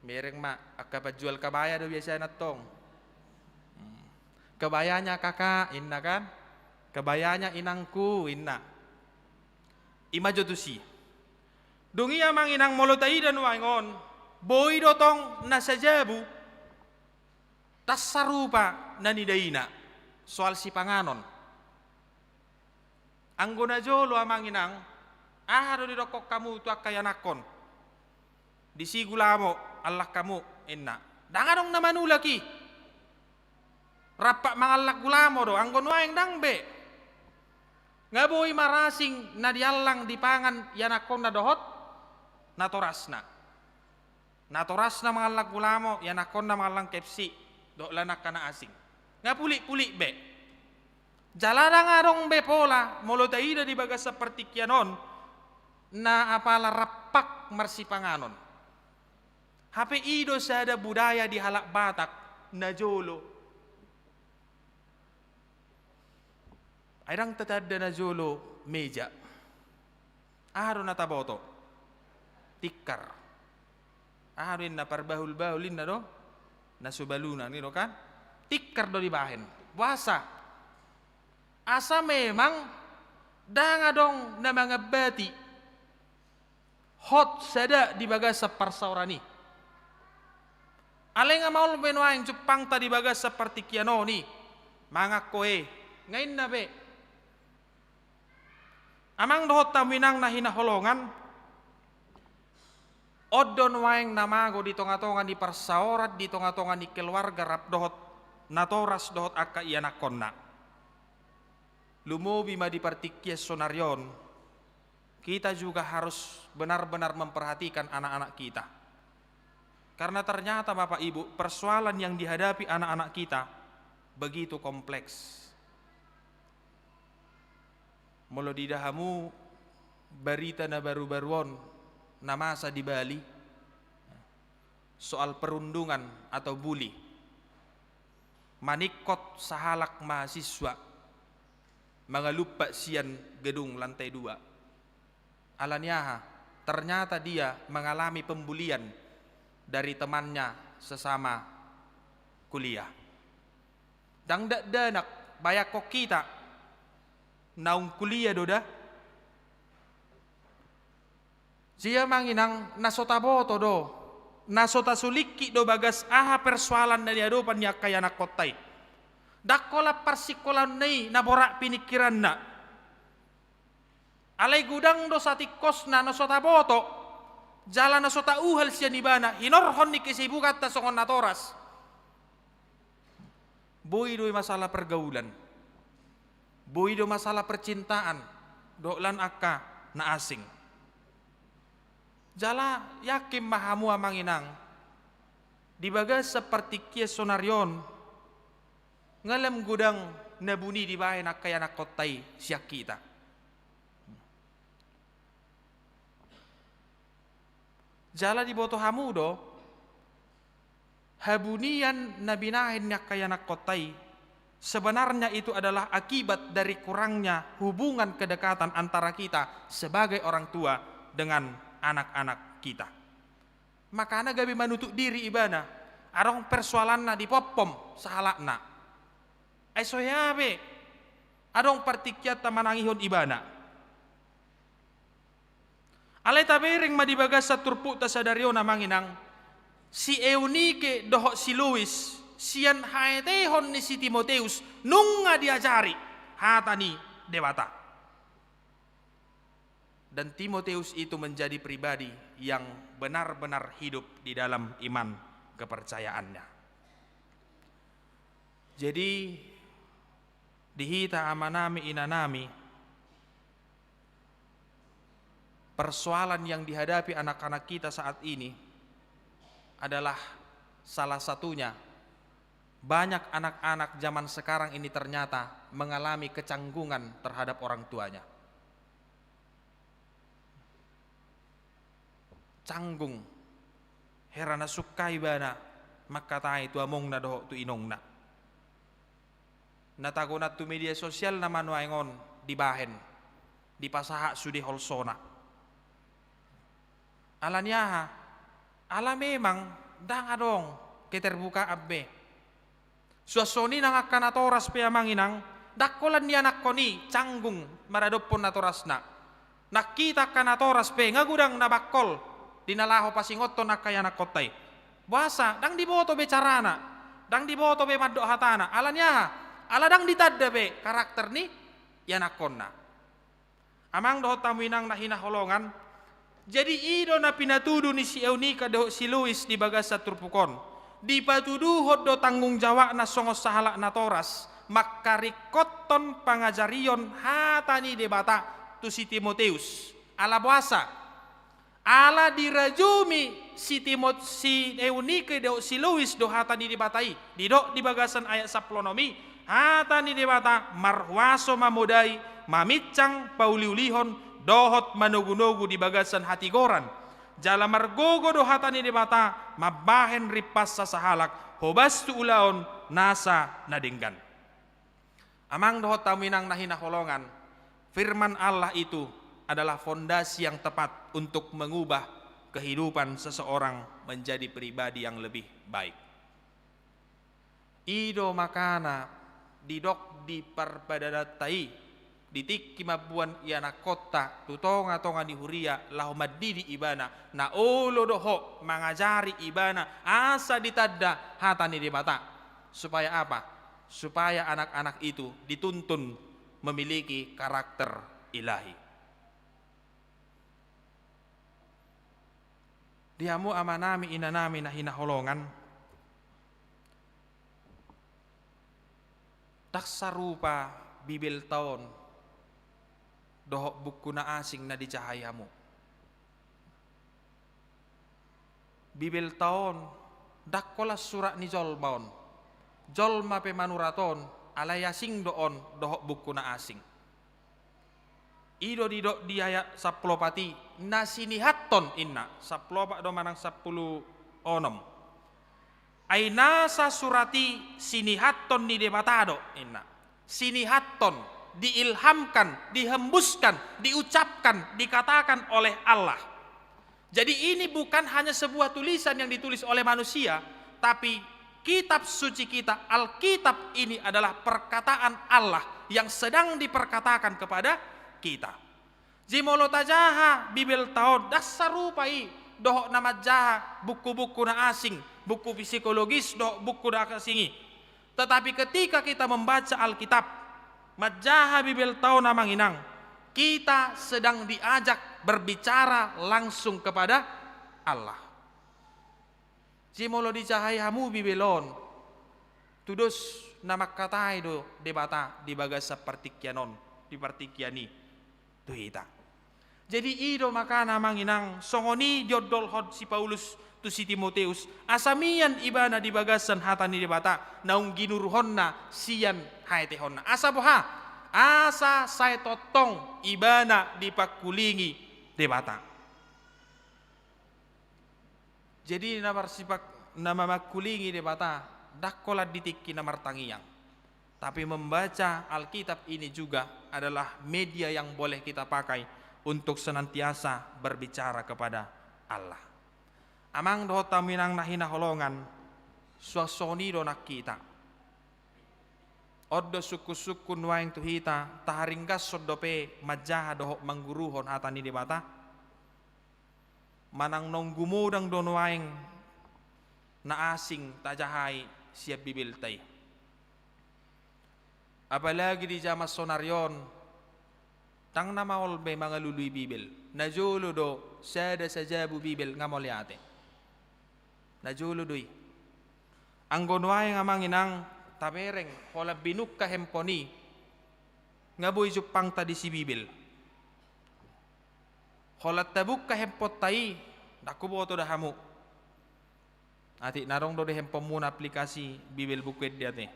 Mereng ma, angka panjual kabaya do biasana tong. Hmm. Kebayanya kakak, inna kan? Kebayanya inangku, inna. Ima jo tusi. Dung i, amang inang, molo taida nuaeng on, boi do tong na sajabu, ndang sarupa na nidaina soal sipanganon. Anggo najolo, amang inang, aha do didokkon hamu tu angka ianakhon? Disi gulamo, allang hamu, inna. Ndang adong na manulak i. Rampak mangallang gulamo do, anggo nuaeng ndang be. Nga boi marasing na diallang dipangan ianakhonna dohot natorasna. Natorasna mangallang gulamo, ianakhonna mangallang K F C, dohot lan angka na asing. Nga pulik-pulik be. Jala ndang adong be pola, molo taida di bagasan partingkian on, na apala rampak marsipanganon. Hape i do sada budaya di halak Batak najolo. Ai ndang tatanda najolo meja. Aha do na taboto? Tikar. Aha do inna, parbahul-bahul inna do? Na so balunan i do kan? Tikar do dibahen. Boasa? Asa memang ndang adong na mangambati hot sada di bagasan parsaoran i. Alai nga maol be nuaeng jumpangta di bagasan partingkian on i, mangan ho e, nga inna be. Amang dohot hamu inang na hinaholongan, on do nuaeng na mago di tonga-tonga ni parsaoran, di tonga-tonga ni keluarga rap dohot natoras dohot angka ianakhonna. Lumobi ma di partingkian saonari on, kita juga harus benar-benar memperhatikan anak-anak kita. Karena ternyata, Bapak Ibu, persoalan yang dihadapi anak-anak kita begitu kompleks. Molo diida hamu barita na baru-baru on na masa di Bali, soal perundungan atau bully. Maningkot sahalak mahasiswa mangalumpat sian gedung lantai dua. Ala ni aha? Ternyata dia mengalami pembulian dari temannya sesama kuliah. Ndang dakdanak, bayangkon hita, naung kuliah do da. Jadi amang inang, na so taboto do, na so tasulingkit do bagas aha persoalan na niadopan ni angka ianakhonta i. Ndang holan parsingkolahonna i na borat piningkiranna. Alai godang do satingkosna na so taboto, jala na so tauhal sian ibana, hinorhon ni kesibukanta songon natoras. Boi do i masalah pergaulan. Boi do masalah percintaan dohot lan angka na asing. Jala yakin ma hamu amang inang, di bagasan partingkian saonari on, nga lam godang na buni dibahen angka ianakhonta i sian hita. Jala diboto hamu do, habunian na binahen ni angka ianakhonta i, sebenarnya itu adalah akibat dari kurangnya hubungan kedekatan antara kita sebagai orang tua dengan anak-anak kita. Makana gabe manutup diri ibana, adong persoalanna dipompom sahalakna. Ai so hea be, adong partingkianta manangihon ibana. Alai tabereng ma di bagasan turpukta sadari on amang inang, si Eunike dohot si Lois, sian haetehon ni si Timoteus, nunga diajari hata ni Debata. Dan Timoteus itu menjadi pribadi yang benar-benar hidup di dalam iman kepercayaannya. Jadi, di hita amanami, inanami, persoalan yang dihadapi anak-anak kita saat ini adalah salah satunya, banyak anak-anak zaman sekarang ini ternyata mengalami kecanggungan terhadap orang tuanya. Canggung. Hera na sungka ibana mangkatai tu amongna dohot tu inongna. Na tagonan tu media sosial nama nuaeng on dibahen, dipasahat sude holsona. Ala ni aha? Ala memang ndang adong keterbukaan be. Suang songon i nang angka natoras pe, amang inang, ndang holan nianakhon i canggung maradophon natorasna. Nang hita angka natoras pe nga godang na bangkol di na laho pasingothon angka ianakhonta i. Boasa? Ndang diboto be carana, ndang diboto be mandok hatana. Ala ni aha? Ala ndang ditanda be karakter ni ianakhonna. Amang dohot hamu inang na hinaholongan, jadi i do na pinatudu ni si Eunike dohot si Lois di bagasan turpuk on. Dipatuduhon do tanggung jawabna songon sahalak natoras mangkaringkothon pangajarion hata ni Debata tu si Timoteus. Ala boasa? Ala dirajumi si Timot-, si Eunike dohot si Lois do hata ni Debata i. Didok di bagasan ayat sampulu onom i, hata ni Debata marhuaso mamodai, maminsang, pauliulihon, dohot manogunogu di bagasan hatigoran. Jala margogo do hata ni Debata mambahen rimpasna sahalak hobas tu ulaon nasa na denggan. Amang dohot hamu inang na hinaholongan, firman Allah itu adalah fondasi yang tepat untuk mengubah kehidupan seseorang menjadi pribadi yang lebih baik. I do makana didok di parpadanan ta i, di tingki mamboan ianakhonta tu tongatonga ni huria laho mandidi ibana, na olo do ho mangajari ibana asa ditanda hata ni Debata. Supaya apa? Supaya anak-anak itu dituntun memiliki karakter ilahi. Di hamu amanami, inanami na hinaholongan, ndang sarupa Bibelta on dohot buku na asing na dijahai hamu. Bibelta on ndang holan surat ni jolma on. Jolma pe manurat on, alai asing do on dohot buku na asing. I do didok di ayat sampulu opat i, na sinihathon, inna, sampulu opat do manang sampulu onom. Ai nasa surat i sinihathon ni Debata do, inna. Sinihathon, diilhamkan, dihembuskan, diucapkan, dikatakan oleh Allah. Jadi, ini bukan hanya sebuah tulisan yang ditulis oleh manusia, tapi kitab suci kita, Alkitab, ini adalah perkataan Allah yang sedang diperkatakan kepada kita. Jadi, molo tajaha Bibelta on, ndang sarupa i dohot na manjaha buku-buku na asing, buku psikologis dohot buku na asing i. Tetapi ketika kita membaca Alkitab, manjaha Bibelta on, amang inang, kita sedang diajak berbicara langsung kepada Allah. Jadi, molo dijahai hamu Bibel on, tudos na mangkatai do Debata di bagasan partingkian on, di partingkian i tu hita. Jadi, i do makana, amang inang, songon i diondolhon si Paulus tu si Timoteus, asa mian ibana di bagasan hata ni Debata naung ginuruhonna sian haetehonna. Asa boha? Asa sai tongtong ibana dipangkulingi Debata. Jadi, na marsipak-, na mamangkulingi Debata ndang holan di tingki na martangiang. Tapi membaca Alkitab ini juga adalah media yang boleh kita pakai untuk senantiasa berbicara kepada Allah. Amang dohot hamu inang na hinaholongan, suang songon i do nang hita. On do sungkunsungkun nuaeng tu hita, taharinggashon dope manjaha dohot mangguruhon hata ni Debata? Manang naung gumodang do nuaeng na asing tajahai sian Bibelta i? Apalagi di jaman sonari on, ndang na maol be mangalului Bibel. Najolo do sada sajabu Bibel, nga mauliate. Najolo do i. Anggo nuaeng amang inang tabereng holan binungka handphone i, nga boi jumpangta disi Bibel. Holan tabungka handphoneta i, ndang huboto da hamu. Atik na adong do di handphone muna aplikasi Bibel Buku Ende ate.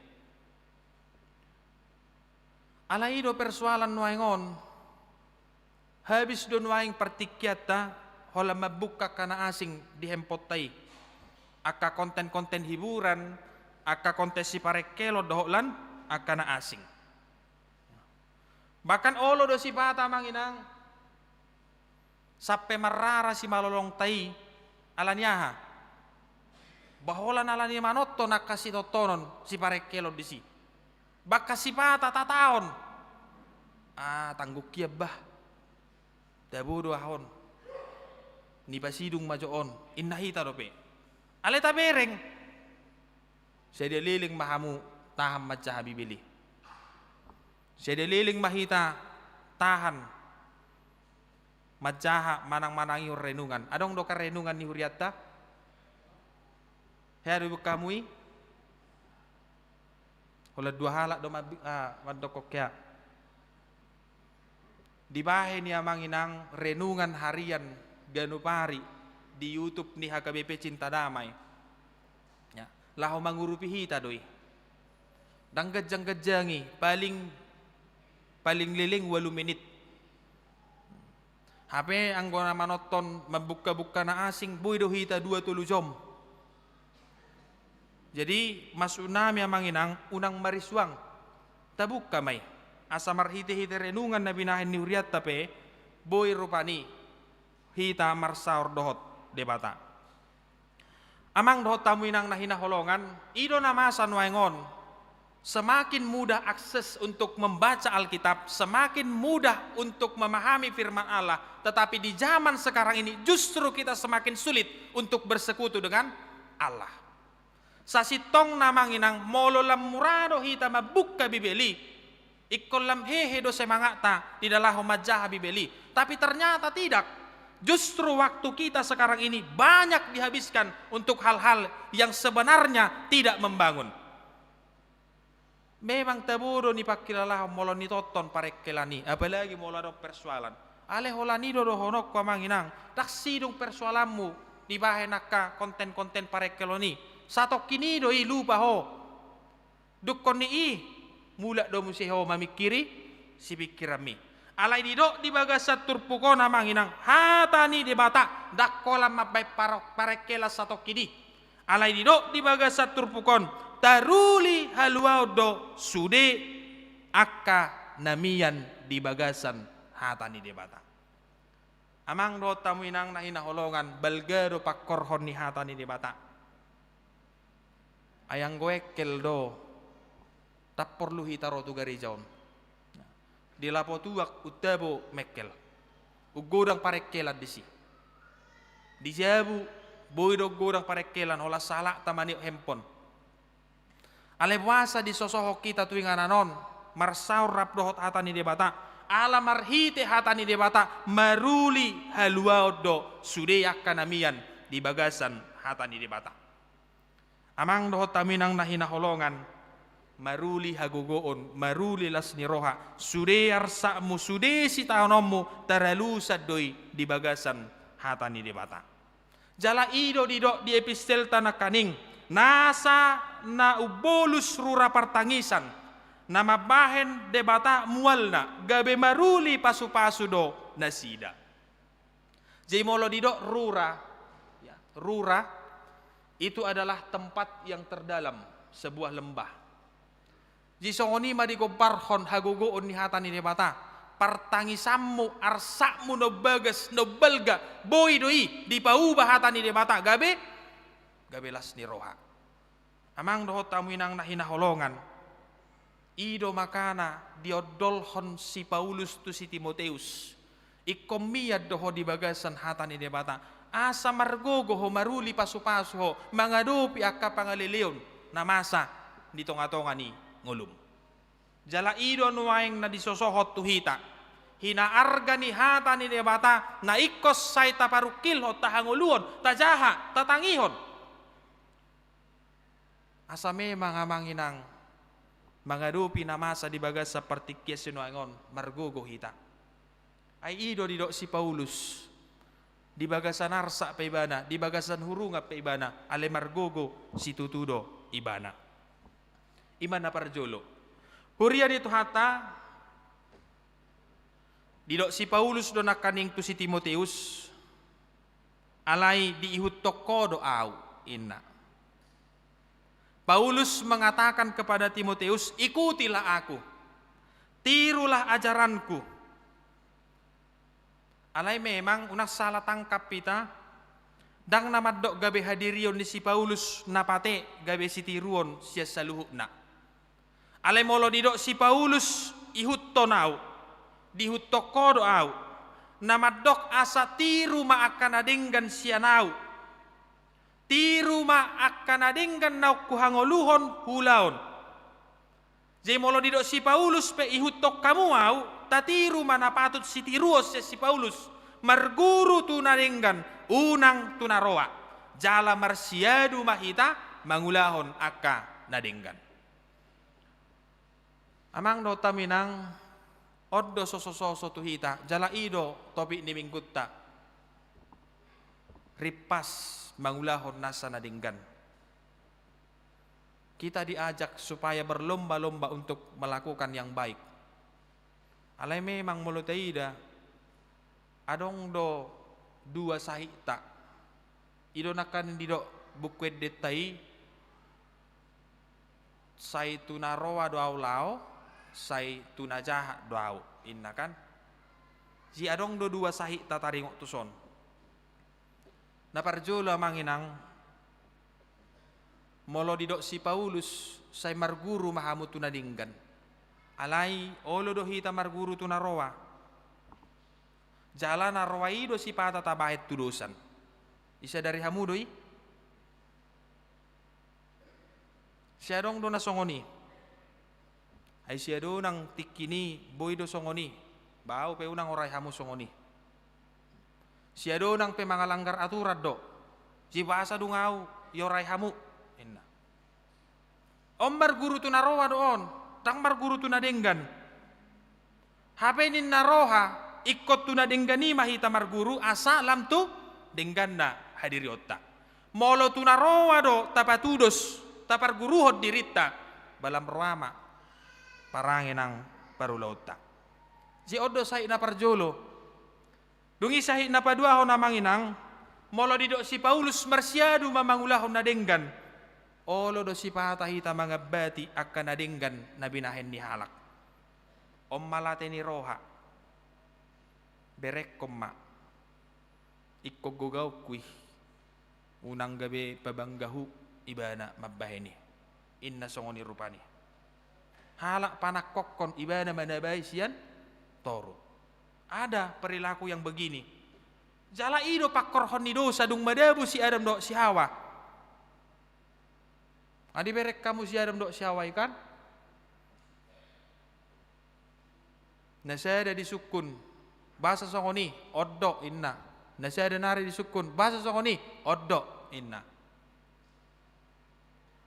Alai i do persoalan nuaeng on. Habis do nuaeng partingkianta holan mambungka angka na asing di handphoneta i. Angka konten-konten hiburan, angka konten siparengkelon dohot lan angka na asing. Bahkan olo do sipata amang inang sampe marrara simalolongta i, alani aha? Ba holan alani manonton angka sitontonon siparengkelon disi. Bahkan sipata tataon. Ah, tanggung hian bah. Tabo do aha on. Nipasidung ma jo on. Inna hita dope. Alai tabereng. Sadia leleng ma hamu tahan manjaha Bibel i. Sadia leleng ma hita tahan manjaha manang-manangihon renungan. Adong do kan renungan ni hurianta? Hea do bungka hamu i? Holan dua halak do ma-, ah, mandok hea. Dibahen i amang inang renungan harian ganup ari di YouTube ni H K B P Cinta Damai. Ya, laho mangurupi hita do i. Ndang ganjang-ganjang i, paling, paling leleng ualu menit. Hape anggo na manonton mambungka-bungka na asing, boi do hita dua tolu jom. Jadi, maksudnami amang inang, unang marisuang. Tabungka ma i. Asa marhite-hite renungan na binahen ni hurianta pe, boi rupani hita marsaor dohot Debata. Amang dohot hamu inang na hinaholongan, i do na masa nuaeng on. Semakin mudah akses untuk membaca Alkitab, semakin mudah untuk memahami firman Allah, tetapi di zaman sekarang ini justru kita semakin sulit untuk bersekutu dengan Allah. Sasintongna amang inang, molo lam mura do hita mambungka Bibel i, ingkon lam hehe do semangatta di na laho manjaha Bibel i. Tapi ternyata tidak. Justru waktu kita sekarang ini banyak dihabiskan untuk hal-hal yang sebenarnya tidak membangun. Memang tabo do nipangkilalahon molo nitonton parengkelan i, apalagi molo adong persoalan. Alai holan i do dohononku amang inang, ndang sidung persoalanmu dibahen angka konten-konten parengkelon i. Satongkin i do i lupa ho. Dungkon ni i, mulak do muse ho mamingkiri sipingkiranmi. Alai didok di bagasan turpuk on amang inang, hata ni Debata, ndang holan mambahen paro-, parengkelan satongkin i. Alai didok di bagasan turpuk on, taruli haluaon do sude angka na mian di bagasan hata ni Debata. Amang dohot hamu inang na hinaholongan, balga do pangkorhon ni hata ni Debata. Ai anggo engkel do, ndang porlu hita ro tu gareja on. Di lapo tuak untapo mengkel. Unggodang parengkelan disi. Di jabu, boi do unggodang parengkelan, holan sahalakta maniop handphone. Alai boasa disosohon hita tu inganan on, marsaor rap dohot hata ni Debata, ala marhite hata ni Debata, maruli haluaon do sude angka na mian di bagasan hata ni Debata. Amang dohot hamu inang na hinaholongan, maruli hagogoon, maruli las ni roha, sude arsakmu, sude sitaononmu, taralusan do i di bagasan hata ni Debata. Jala i do didok di epistelta nangkaning, nasa na umbolus rura partangisan, na mambahen Debata mualna, gabe maruli pasupasu do nasida. Jadi molo didok rura, ya, rura itu adalah tempat yang terdalam, sebuah lembah. Jadi songon i ma digombarhon hagogoon ni hata ni Debata. Partangisanmu, arsakmu na umbagas, na umbalga, boi do i dipauba hata ni Debata gabe, gabe las ni roha. Amang dohot hamu inang na hinaholongan. I do makana diondolhon si Paulus tu si Timoteus. Ingkon mian do ho di bagasan hata ni Debata. Asa margogo ho, maruli pasupasu ho, mangadopi angka pangaleleon na masa di tongatonga ni ngolum. Jala i do nuaeng na disosohon tu hita. Hinaarga ni hata ni Debata na ingkon sai taparungkilhon, tahangoluhon, tajaha, tatangihon. Asa memang amang inang, mangadopi na masa di bagasan partingkian sinuaeng on, margogo hita. Ai i do didok si Paulus, di bagasan arsak pe ibana, di bagasan hurungan pe ibana, alai margogo situtu do ibana. I ma na parjolo. Huria ni Tuhanta, didok si Paulus do nangkaning tu si Timoteus, alai diihuthon ho do ahu, inna. Paulus mengatakan kepada Timoteus, "Ikutilah aku, tirulah ajaranku." Alai memang unang salah tangkap hita, ndang na mandok gabe hadirion ni si Paulus na pate gabe sitiruon sian saluhutna. Alai molo didok si Paulus, "Ihuthon ahu, diihuthon ho do ahu," na mandok asa tiru ma angka na denggan sian ahu. Tiru ma angka na denggan naung huhangoluhon ulaon. Jadi molo didok si Paulus pe, "Ihuthon hamu ahu," tatiru ma na patut sitiruon sian si Paulus, marguru tu na denggan, unang tu na roa. Jala marsiadu ma hita mangulahon angka na denggan. Amang dohot hamu inang, on do sosososo tu hita, jala i do topik ni minggunta. Rimpas mangulahon nasa na denggan. Kita diajak supaya berlomba-lomba untuk melakukan yang baik. Alai memang molo taida, adong do dua sahitna. I do nangkaning didok Buku Endenta i, "Sai tu na roa do ahu laho, sai tu na jahat do ahu," inna kan. Jadi adong do dua sahitna taringot tuson. Na parjolo amang inang, molo didok si Paulus, "Sai marguru ma hamu tu na denggan." Alai olo do hita marguru tu na roa. Jala na roa i do sipata tabahen tudosan. Disadari hamu do i? Sai adong do na songon i. Ai sia do nang tingki ni boi do songon i. Ba ahu pe unang orai hamu songon i. Sia do nang pe mangalanggar aturan do. Jadi boasa dung ahu iorai hamu, inna. On marguru tu na roa do on, ndang marguru tu na denggan. Hape ninna roha, ingkon tu na denggan i ma hita marguru, asa lam tu dengganna hadirionta. Molo tu na roa do tapatudos, taparguruhon dirinta, ba lam roa ma parange nang parulaonta. Jadi on do sahit na parjolo. Dung i sahit na paduahon amang inang, molo didok si Paulus marsiadu ma mangulahon na denggan, olo do sipata hita mangambati angka na denggan na binahen ni halak. On ma late ni roha. Berengkon ma. Ingkon gogaonku i. Unang gabe pabangga hu ibana mambahen i. Inna songon i rupani. Halak panangkokhon ibana manabai sian toru. Ada perilaku yang begini. Jala i do pangkorhon ni dosa dung madabu si Adam dohot si Hawa. Nga dibereng hamu si Adam dohot si Hawa i kan? Na sada disungkun, "Boasa songon i?" "On do," inna. Na sada nari disungkun, "Boasa songon i?" "On do," inna.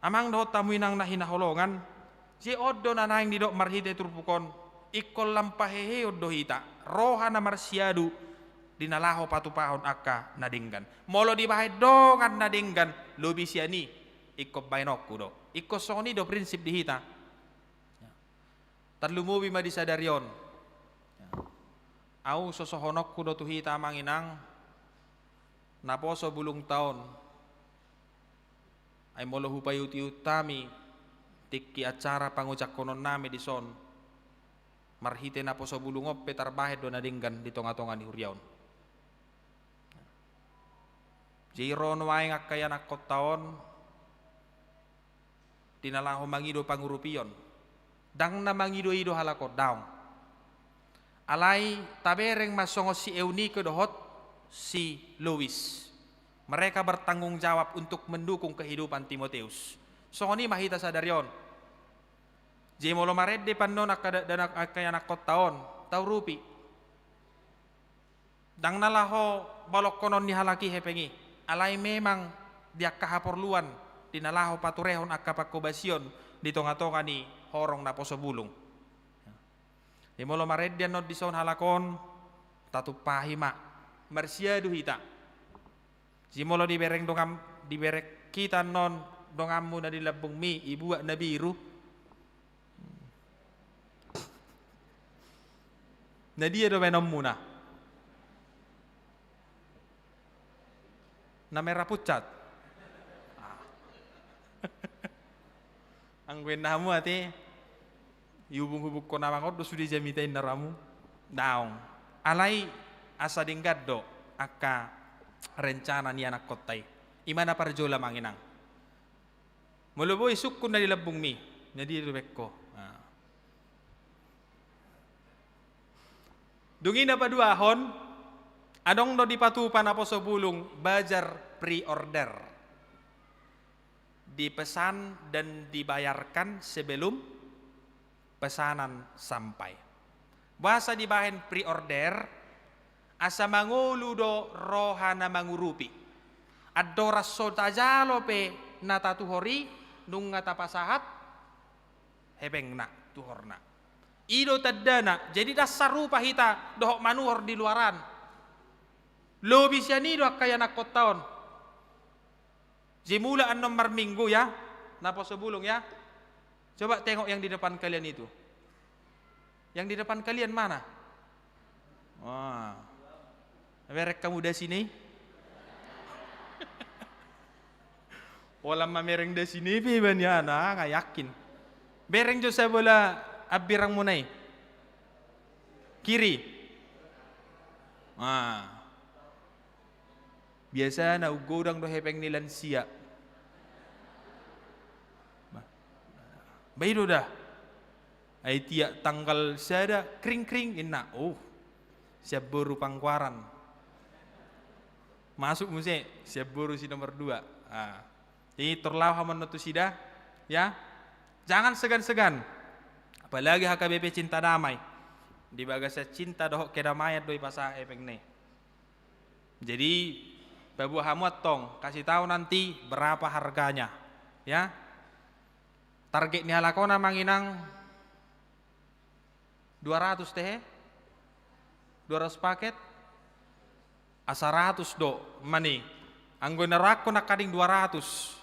Amang dohot hamu inang na hinaholongan, jadi on do na naeng didok marhite turpuk on, ingkon lam paheheon do hita, roha na marsiadu di na laho patupahon angka na denggan. Molo dibahen dongan na denggan, lobi sian i, ingkon bahenonku do. Ingkon songon i do prinsip di hita. Tarlumobi ma di sadari on. Ahu sosohononku do tu hita amang inang, naposo bulungta on. Ai molo hupaihutihut hami tingki acara pangojakkononnami dison, marhite naposo bulung on pe tarbahen do na denggan di tongatonga ni huria on. Jadi ro nuaeng angka ianakkonta on, di na laho mangido pangurupion. Ndang na mangidoido halak on, daong. Alai tabereng ma songon si Eunike dohot si Lois. Mereka bertanggung jawab untuk mendukung kehidupan Timoteus. Songon i ma hita sadari on. Jadi molo marende pe annon angka da-, dana-, angka ianakkonta on, taurupi. Ndang na laho balokkonon ni halak i hepeng i, alai memang di angka haporluan di na laho paturehon angka pangkobasion di tonga-tonga ni horong naposo bulung. Jadi molo marende annon dison halak on, tatumpahi ma, marsiadu hita. Jadi molo dibereng dongam, dibereng hita annon donganmu na di lambungmi, ibuat na biru. Na dia do baenonmuna? Na merah pucat. Ah. Anggo inna hamu ate, ihubung-hubungkon amang on do sude jamita inna ramu. Daong. Alai asa denggan do angka rencana ni anakkonta i. I ma na parjolo amang inang. Molo boi sungkun na di lambungmi, na dia do baenko? Nah. Dung i na paduahon, adong do dipatupa naposo bulung, bazar pre-order. Dipesan dan dibayarkan sebelum pesanan sampai. Boasa dibahen pre-order? Asa mangolu do roha na mangurupi. Andorang so tajalo pe na tatuhor i, nunga tapasahat hepengna, tuhorna. I do tandana, jadi ndang sarupa hita dohot manuhor di luaran. Lobi sian i do angka ianakkonta on. Jadi mulak annon marminggu ya, naposo bulung ya. Coba tengok yang di depan kalian itu. Yang di depan kalian mana? Wah. Bereng hamu dasina i? Pola mamereng dasina i pe iba nian, nga yakin. Bereng jo sabola hambirangmuna i. Kiri. Wah. Biasana umgodang do hepeng ni lansia. Ba i do da. Ai tiap tanggal sada, kring-kring, inna. Oh, sian boru Pangkuaran. Masuk muse, sian boru si nomor dua. Ah. Jadi, tor laho hamu annon tu sida, ya. Jangan segan-segan. Apalagi H K B P Cinta Damai. Di bagasan cinta dohot kedamaian do i pasahat hepengna i. Jadi, paboa hamu antong, kasih tahu nanti berapa harganya, ya. Target ni halak on amang inang dua ratus tehe? Dua ratus paket? Ah, saratus do, mani. Anggo na rohangkon nangkaning dua ratus.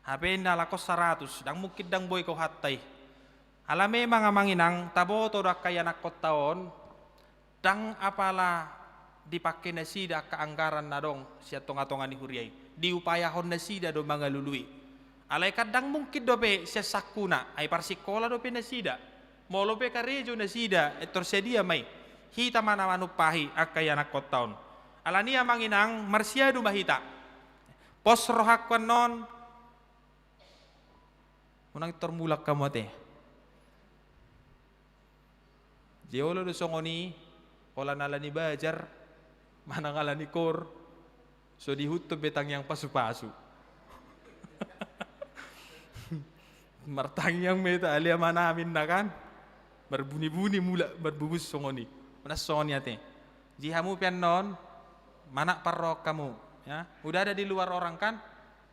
Hape inna halak on saratus, ndang mungkin ndang boi kauhanta i. Ala memang amang inang, taboto do angka ianakkonta on, ndang apala dipangke nasida angka anggaran na adong sian tonga-tonga ni huria i. Diupayahon nasida do mangalului. Alai kan ndang mungkin dope sian sangkuna, ai parsingkola dope nasida. Molo pe karejo nasida, eh, tor sadia ma i. Hita ma na manumpahi angka ianakkonta on. Alani i amang inang, marsiadu ma hita. Pos rohangku annon, unang tor mulak hamu ate. Jadi olo do songon i, holan ala ni bazar, manang ala ni koor, so diihuthon be tangiang pasu-pasu. Martangiang ma hita, ale amanami ninna kan. Marbuni-buni mulak, marbubus songon i. Unang songon i ate. Jadi hamu pe annon, manat parrohahon hamu, ya. Udah ada di luar orang kan?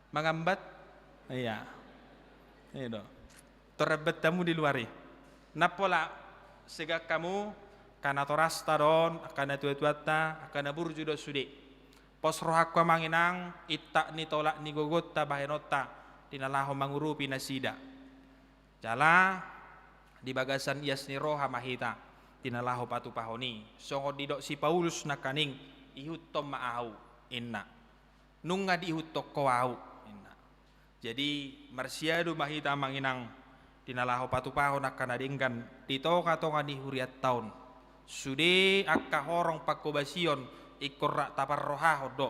Mangambat? Iya. Iya do. Tor ambat hamu di luar i. Ndang pola segan hamu, angka natorasta do on, angka natuatuanta, angka na burju do on sude. Pos rohangku amang inang, intak ni tolap ni gogonta bahenonta, di na laho mangurupi nasida. Jala, di bagasan ias ni roha ma hita, di na laho patupahon i. Songon didok si Paulus nangkaning, ihuthon ma ahu, inna. Nunga diihuthon ho ahu, inna. Jadi, marsiadu ma hita amang inang, di na laho patupahon angka na denggan, di tonga-tonga ni hurianta on. Sude angka horong pangkobasion, ingkon rap taparrohahon do.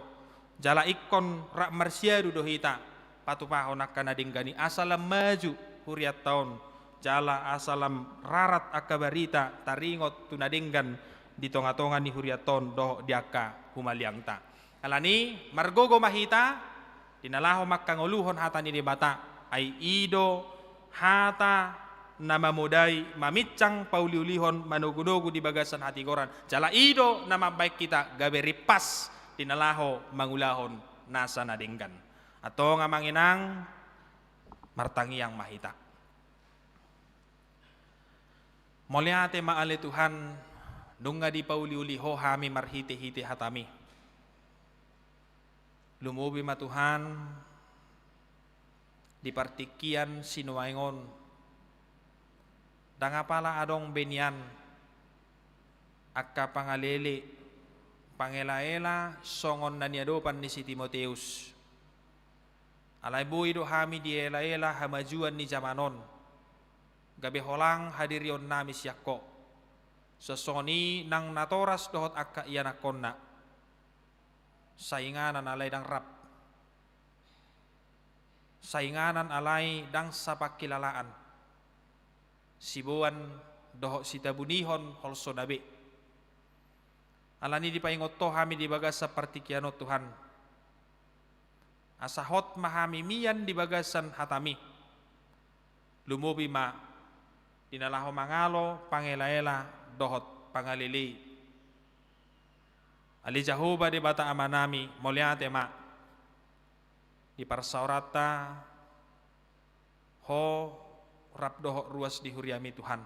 Jala ingkon rap marsiadu do hita, patupahon angka na denggan i asa lam maju hurianta on. Jala asa lam rarat angka barita, taringot tu na denggan, di tonga-tonga ni hurianta on, dohot di angka humaliangta. Alani, margogo ma hita, di na laho manghangoluhon hata ni Debata, ai i do hata na mamodai, maminsang, pauliulihon, manogunogu di bagasan hatigoran. Jala i do na mambahen hita gabe rimpas di na laho mangulahon nasa na denggan. Antong amang inang, martangiang ma hita. Mauliate ma ale Tuhan, nunga dipauliuli Ho hami marhitehite hataMi. Lumobi ma Tuhan, di partingkian sinuaeng on, ndang apala adong be nian angka pangalele, pangelaela songon na niadopan ni si Timoteus. Alai boi do hami dielaela hamajuon ni jaman on, gabe holang hadirionnami sian Ho. Songon i nang natoras dohot angka ianakhonna. Sainganan alai ndang rap. Sainganan alai ndang sapangkilalaan. Siboan dohot sitabunihon holsona be. Alani dipaingot Ho hami di bagasan partingkian on Tuhan. Asa hot ma hami mian di bagasan hataMi. Lumobi ma di na laho mangalo pangelaela dohot pangalelei. Ale Jahowa Debata Amanami, mauliate ma di parsaoranta Ho rap dohot ruas ni huriaMi Tuhan.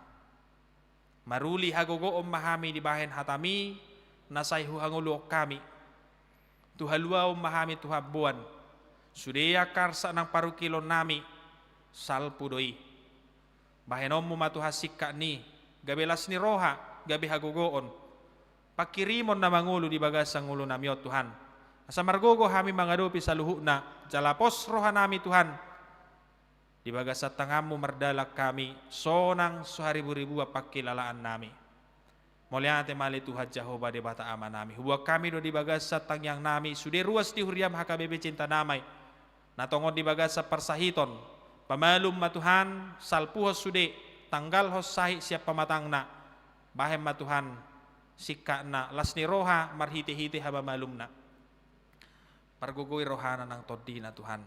Maruli hagogoon ma hami dibahen hataMi na sai huhangoluhon hami. Tu haluaon ma hami tu hamboan. Sude angka arsak nang parungkilonnami, salpu do i. Bahenonmu ma Tuhan singkat ni, gabe las ni roha, gabe hagogoon. Pangkirimon na mangolu di bagasan ngolunami on Tuhan. Asa margogo hami mangadopi saluhutna, jala pos rohanami Tuhan. Di bagasan tanganmu mardalan hami, sonang so hariburibuan pangkilalaannami. Mauliate ma ale Tuhan Jahowa Debata Amanami. Huboan hami do di bagasan tangiangnami, sude ruas ni huriam H K B P Cinta Damai. Na tongon di bagasan parsahiton. Pamalum ma Tuhan, salpuhon sude, tanggalhon sahit sian pamatangna. Bahen ma Tuhan, singkatna, las ni roha, marhitehite hapamalumna. Pargogoi rohana nang tondina Tuhan.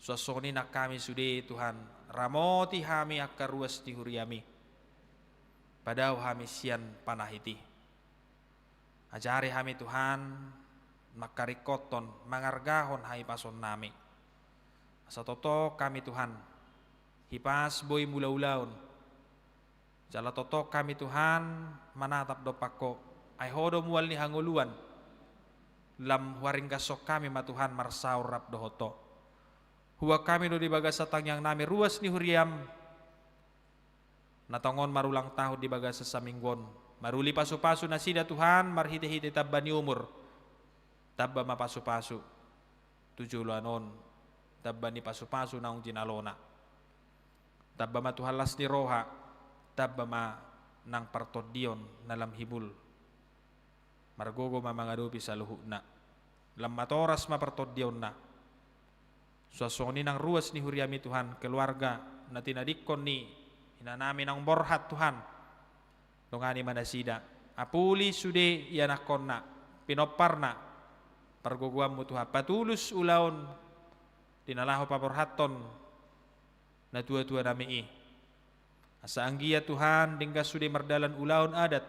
Suang songon i nang hami sude Tuhan, ramoti hami angka ruas ni huriami. Padao hami sian panahit i. Ajari hami Tuhan, mangkaringkothon, mangargahon hahipasonnami. Asa tongtong hami Tuhan, hipas boi mangula ulaon. Jala tongtong hami Tuhan, manatap dompak Ho, ai Ho do mual ni hangoluan. Lam huaringgashon hami ma Tuhan marsaor rap dohot Ho. Huboan hami do di bagasan tangiangnami ruas ni huriam. Na tongon marulang tahun di bagasan saminggu on. Maruli pasupasu nasida Tuhan, marhitehite tamba ni umur. Tamba ma pasupasu. Tu joloan on. Tamba ni pasupasu naung jinalona. Tamba ma Tuhan las ni roha, tamba ma nang partondion na lam hibul. Margogo ma mangadopi saluhutna. Lam matoras ma partondionna. Suang songon i nang ruas ni huriami Tuhan, keluarga na tinadingkon ni inanami naung borhat Tuhan. Dongani ma nasida. Apuli sude ianakhonna, pinomparna. Pargogoanmu Tuhan, patulus ulaon di na laho paborhathon natuatuanami i. Asa anggiat Tuhan, denggan sude mardalan ulaon adat.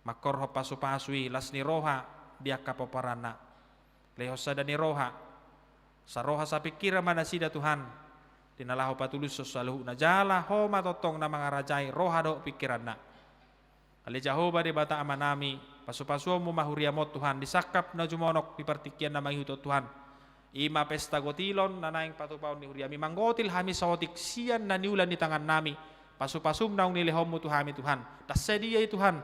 Mangkorhon pasupasu i, las ni roha di angka pomparanna. Lehon sada ni roha. Saroha sapingkiran ma nasida Tuhan. Di na laho patulushon saluhutna jala Ho ma tongtong na mangarajai roha dohot pingkiranna. Ale Jahowa Debata Amanami, pasupasuonmu ma huriam on Tuhan, di sangkap na jumonok di partingkian na mangihut on Tuhan. I ma pesta gotilon, na naeng patupaon ni huriami, manggotil hami saotik sian na niula ni tangannami, pasupasum naung nilehonmu tu hami Tuhan. Ndang sadia i Tuhan,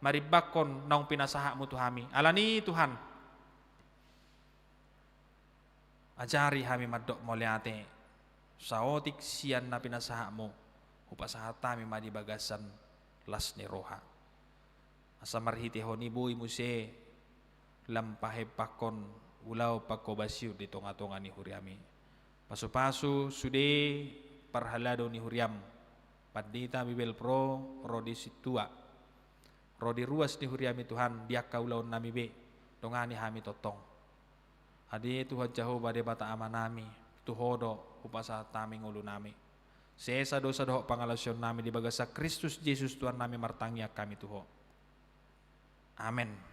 marimbangkon naung pinasahatmu tu hami. Alani Tuhan. Ajari hami mandok mauliate, saotik sian na pinasahatmu, hupasahat hami ma di bagasan las ni roha. Asa marhitehon i boi muse, lam pahempangkon ulaon pangkobasion di tongatonga ni huriami. Pasupasu sude parhalado ni huriam, pandita Bibelvrouw ro di sintua. Ro di ruas ni huriami Tuhan, di angka ulaonnami be, dongani hami tongtong. Ate Tuhan Jahowa Debata Amanami, tu Ho do hupasahat hami ngolunami. Sesa dosa dohot pangalaosionnami di bagasan Kristus Jesus Tuhannami, martangiang hami tu Ho. Amen.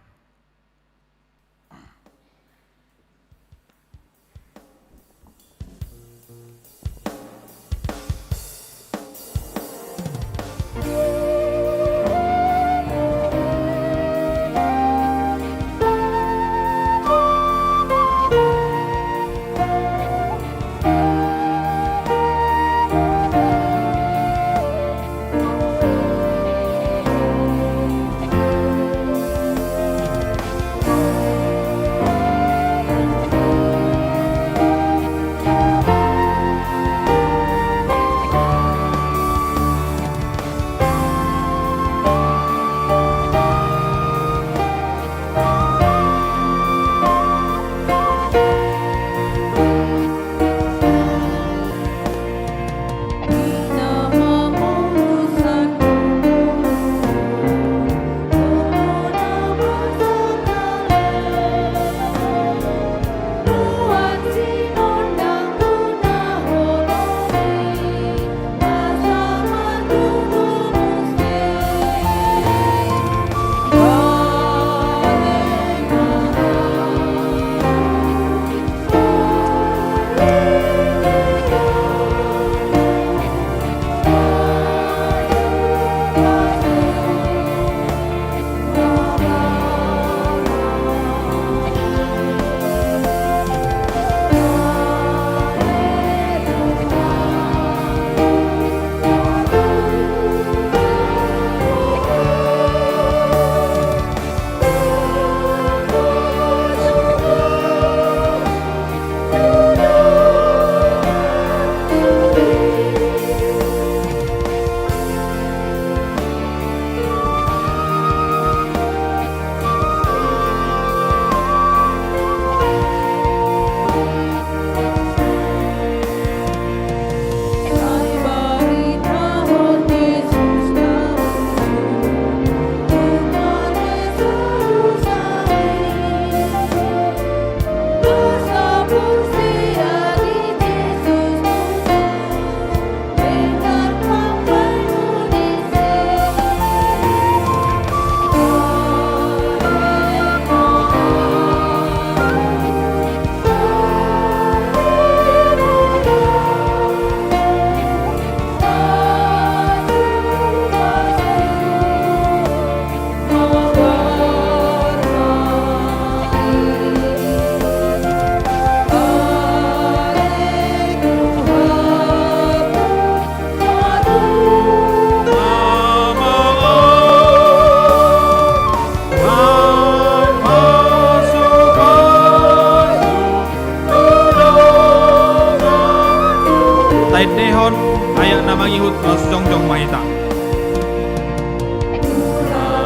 Taendehon ayat na mangihut, laos jongjong ma hita.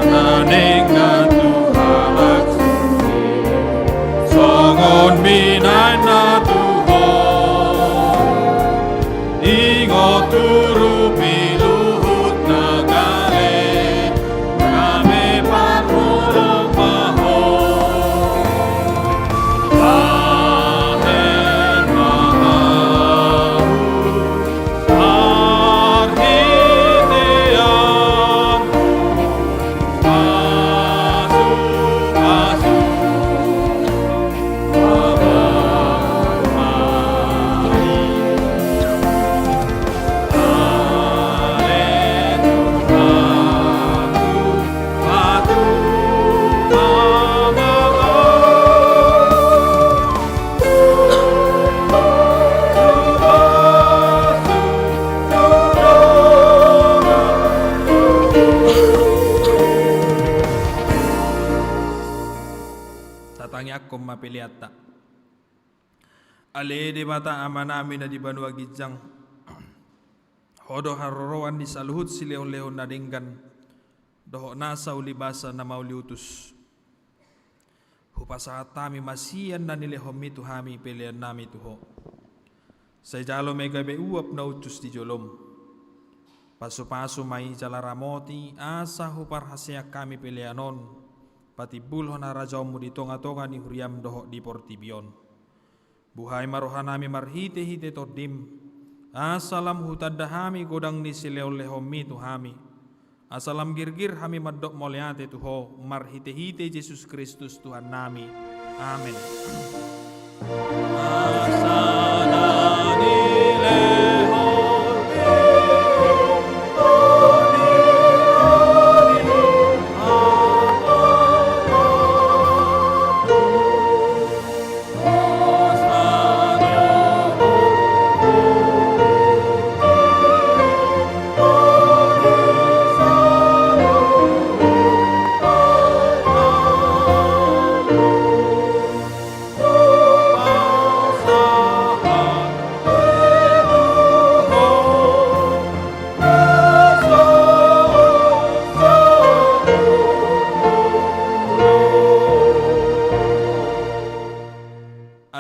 Naeng na tu halak suci, songon binahen na tu Ho. Ingot hurupi luhut na gale, gabe parholong ma Ho. Bahen ma ahu, marhitean Tatangiangkon ma peleanta. Ale Debata Amanami na di banua ginjang, Ho do haroroan ni saluhut silehonlehon na denggan dohot nasa ulibasa na mauliutus. Hupasahat hami ma sian na nilehonmi tu hami peleannami tu Ho. Sai jalo ma i gabe uap na uncus di jolom. Pasupasu ma i jala ramoti asa huparhaseang hami pelean on patimbulhon harajaonmu di tongatonga ni huriam dohot di portibi on. Buhai ma rohanami marhitehite Tondim, Asa lam hutanda hami godang ni silehonlehonmi tu hami, asa lam girgir hami mandok mauliate tu Ho marhitehite Jesus Kristus Tuhannami. Amen.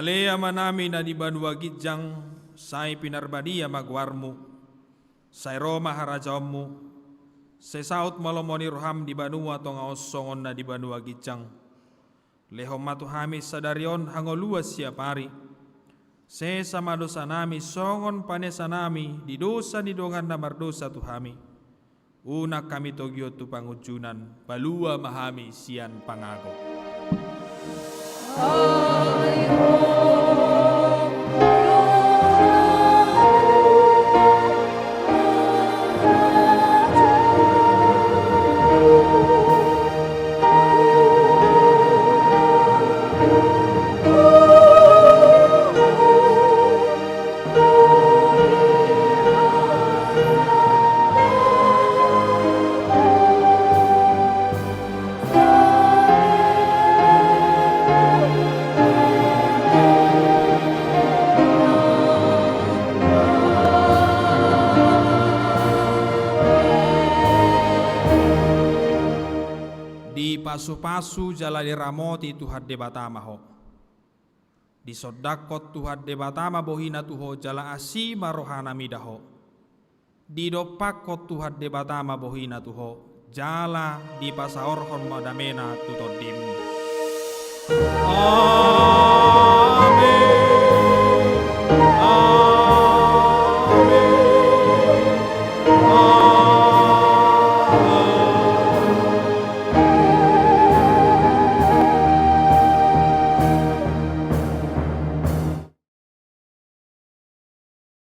Ale Amanami na di banua ginjang, sai pinarbadia ma goarmu. Sai ro ma harajaonmu. Sai saut ma lomo ni roham di banua tonga on songon na di banua ginjang. Lehon ma tu hami sadari on hangoluan siapari. Sesa ma dosanami songon panesanami di dosa ni dongan na mardosa tu hami. Unang hami togihon tu pangunjunan, palua ma hami sian pangago. Dipasupasu jala diramoti Tuhan Debata ma ho. Disondangkon Tuhan Debata ma bohina tu ho jala asi ma rohana mida ho. Didompakkon Tuhan Debata ma bohina tu ho jala dipasaorhon ma damena tu tondim.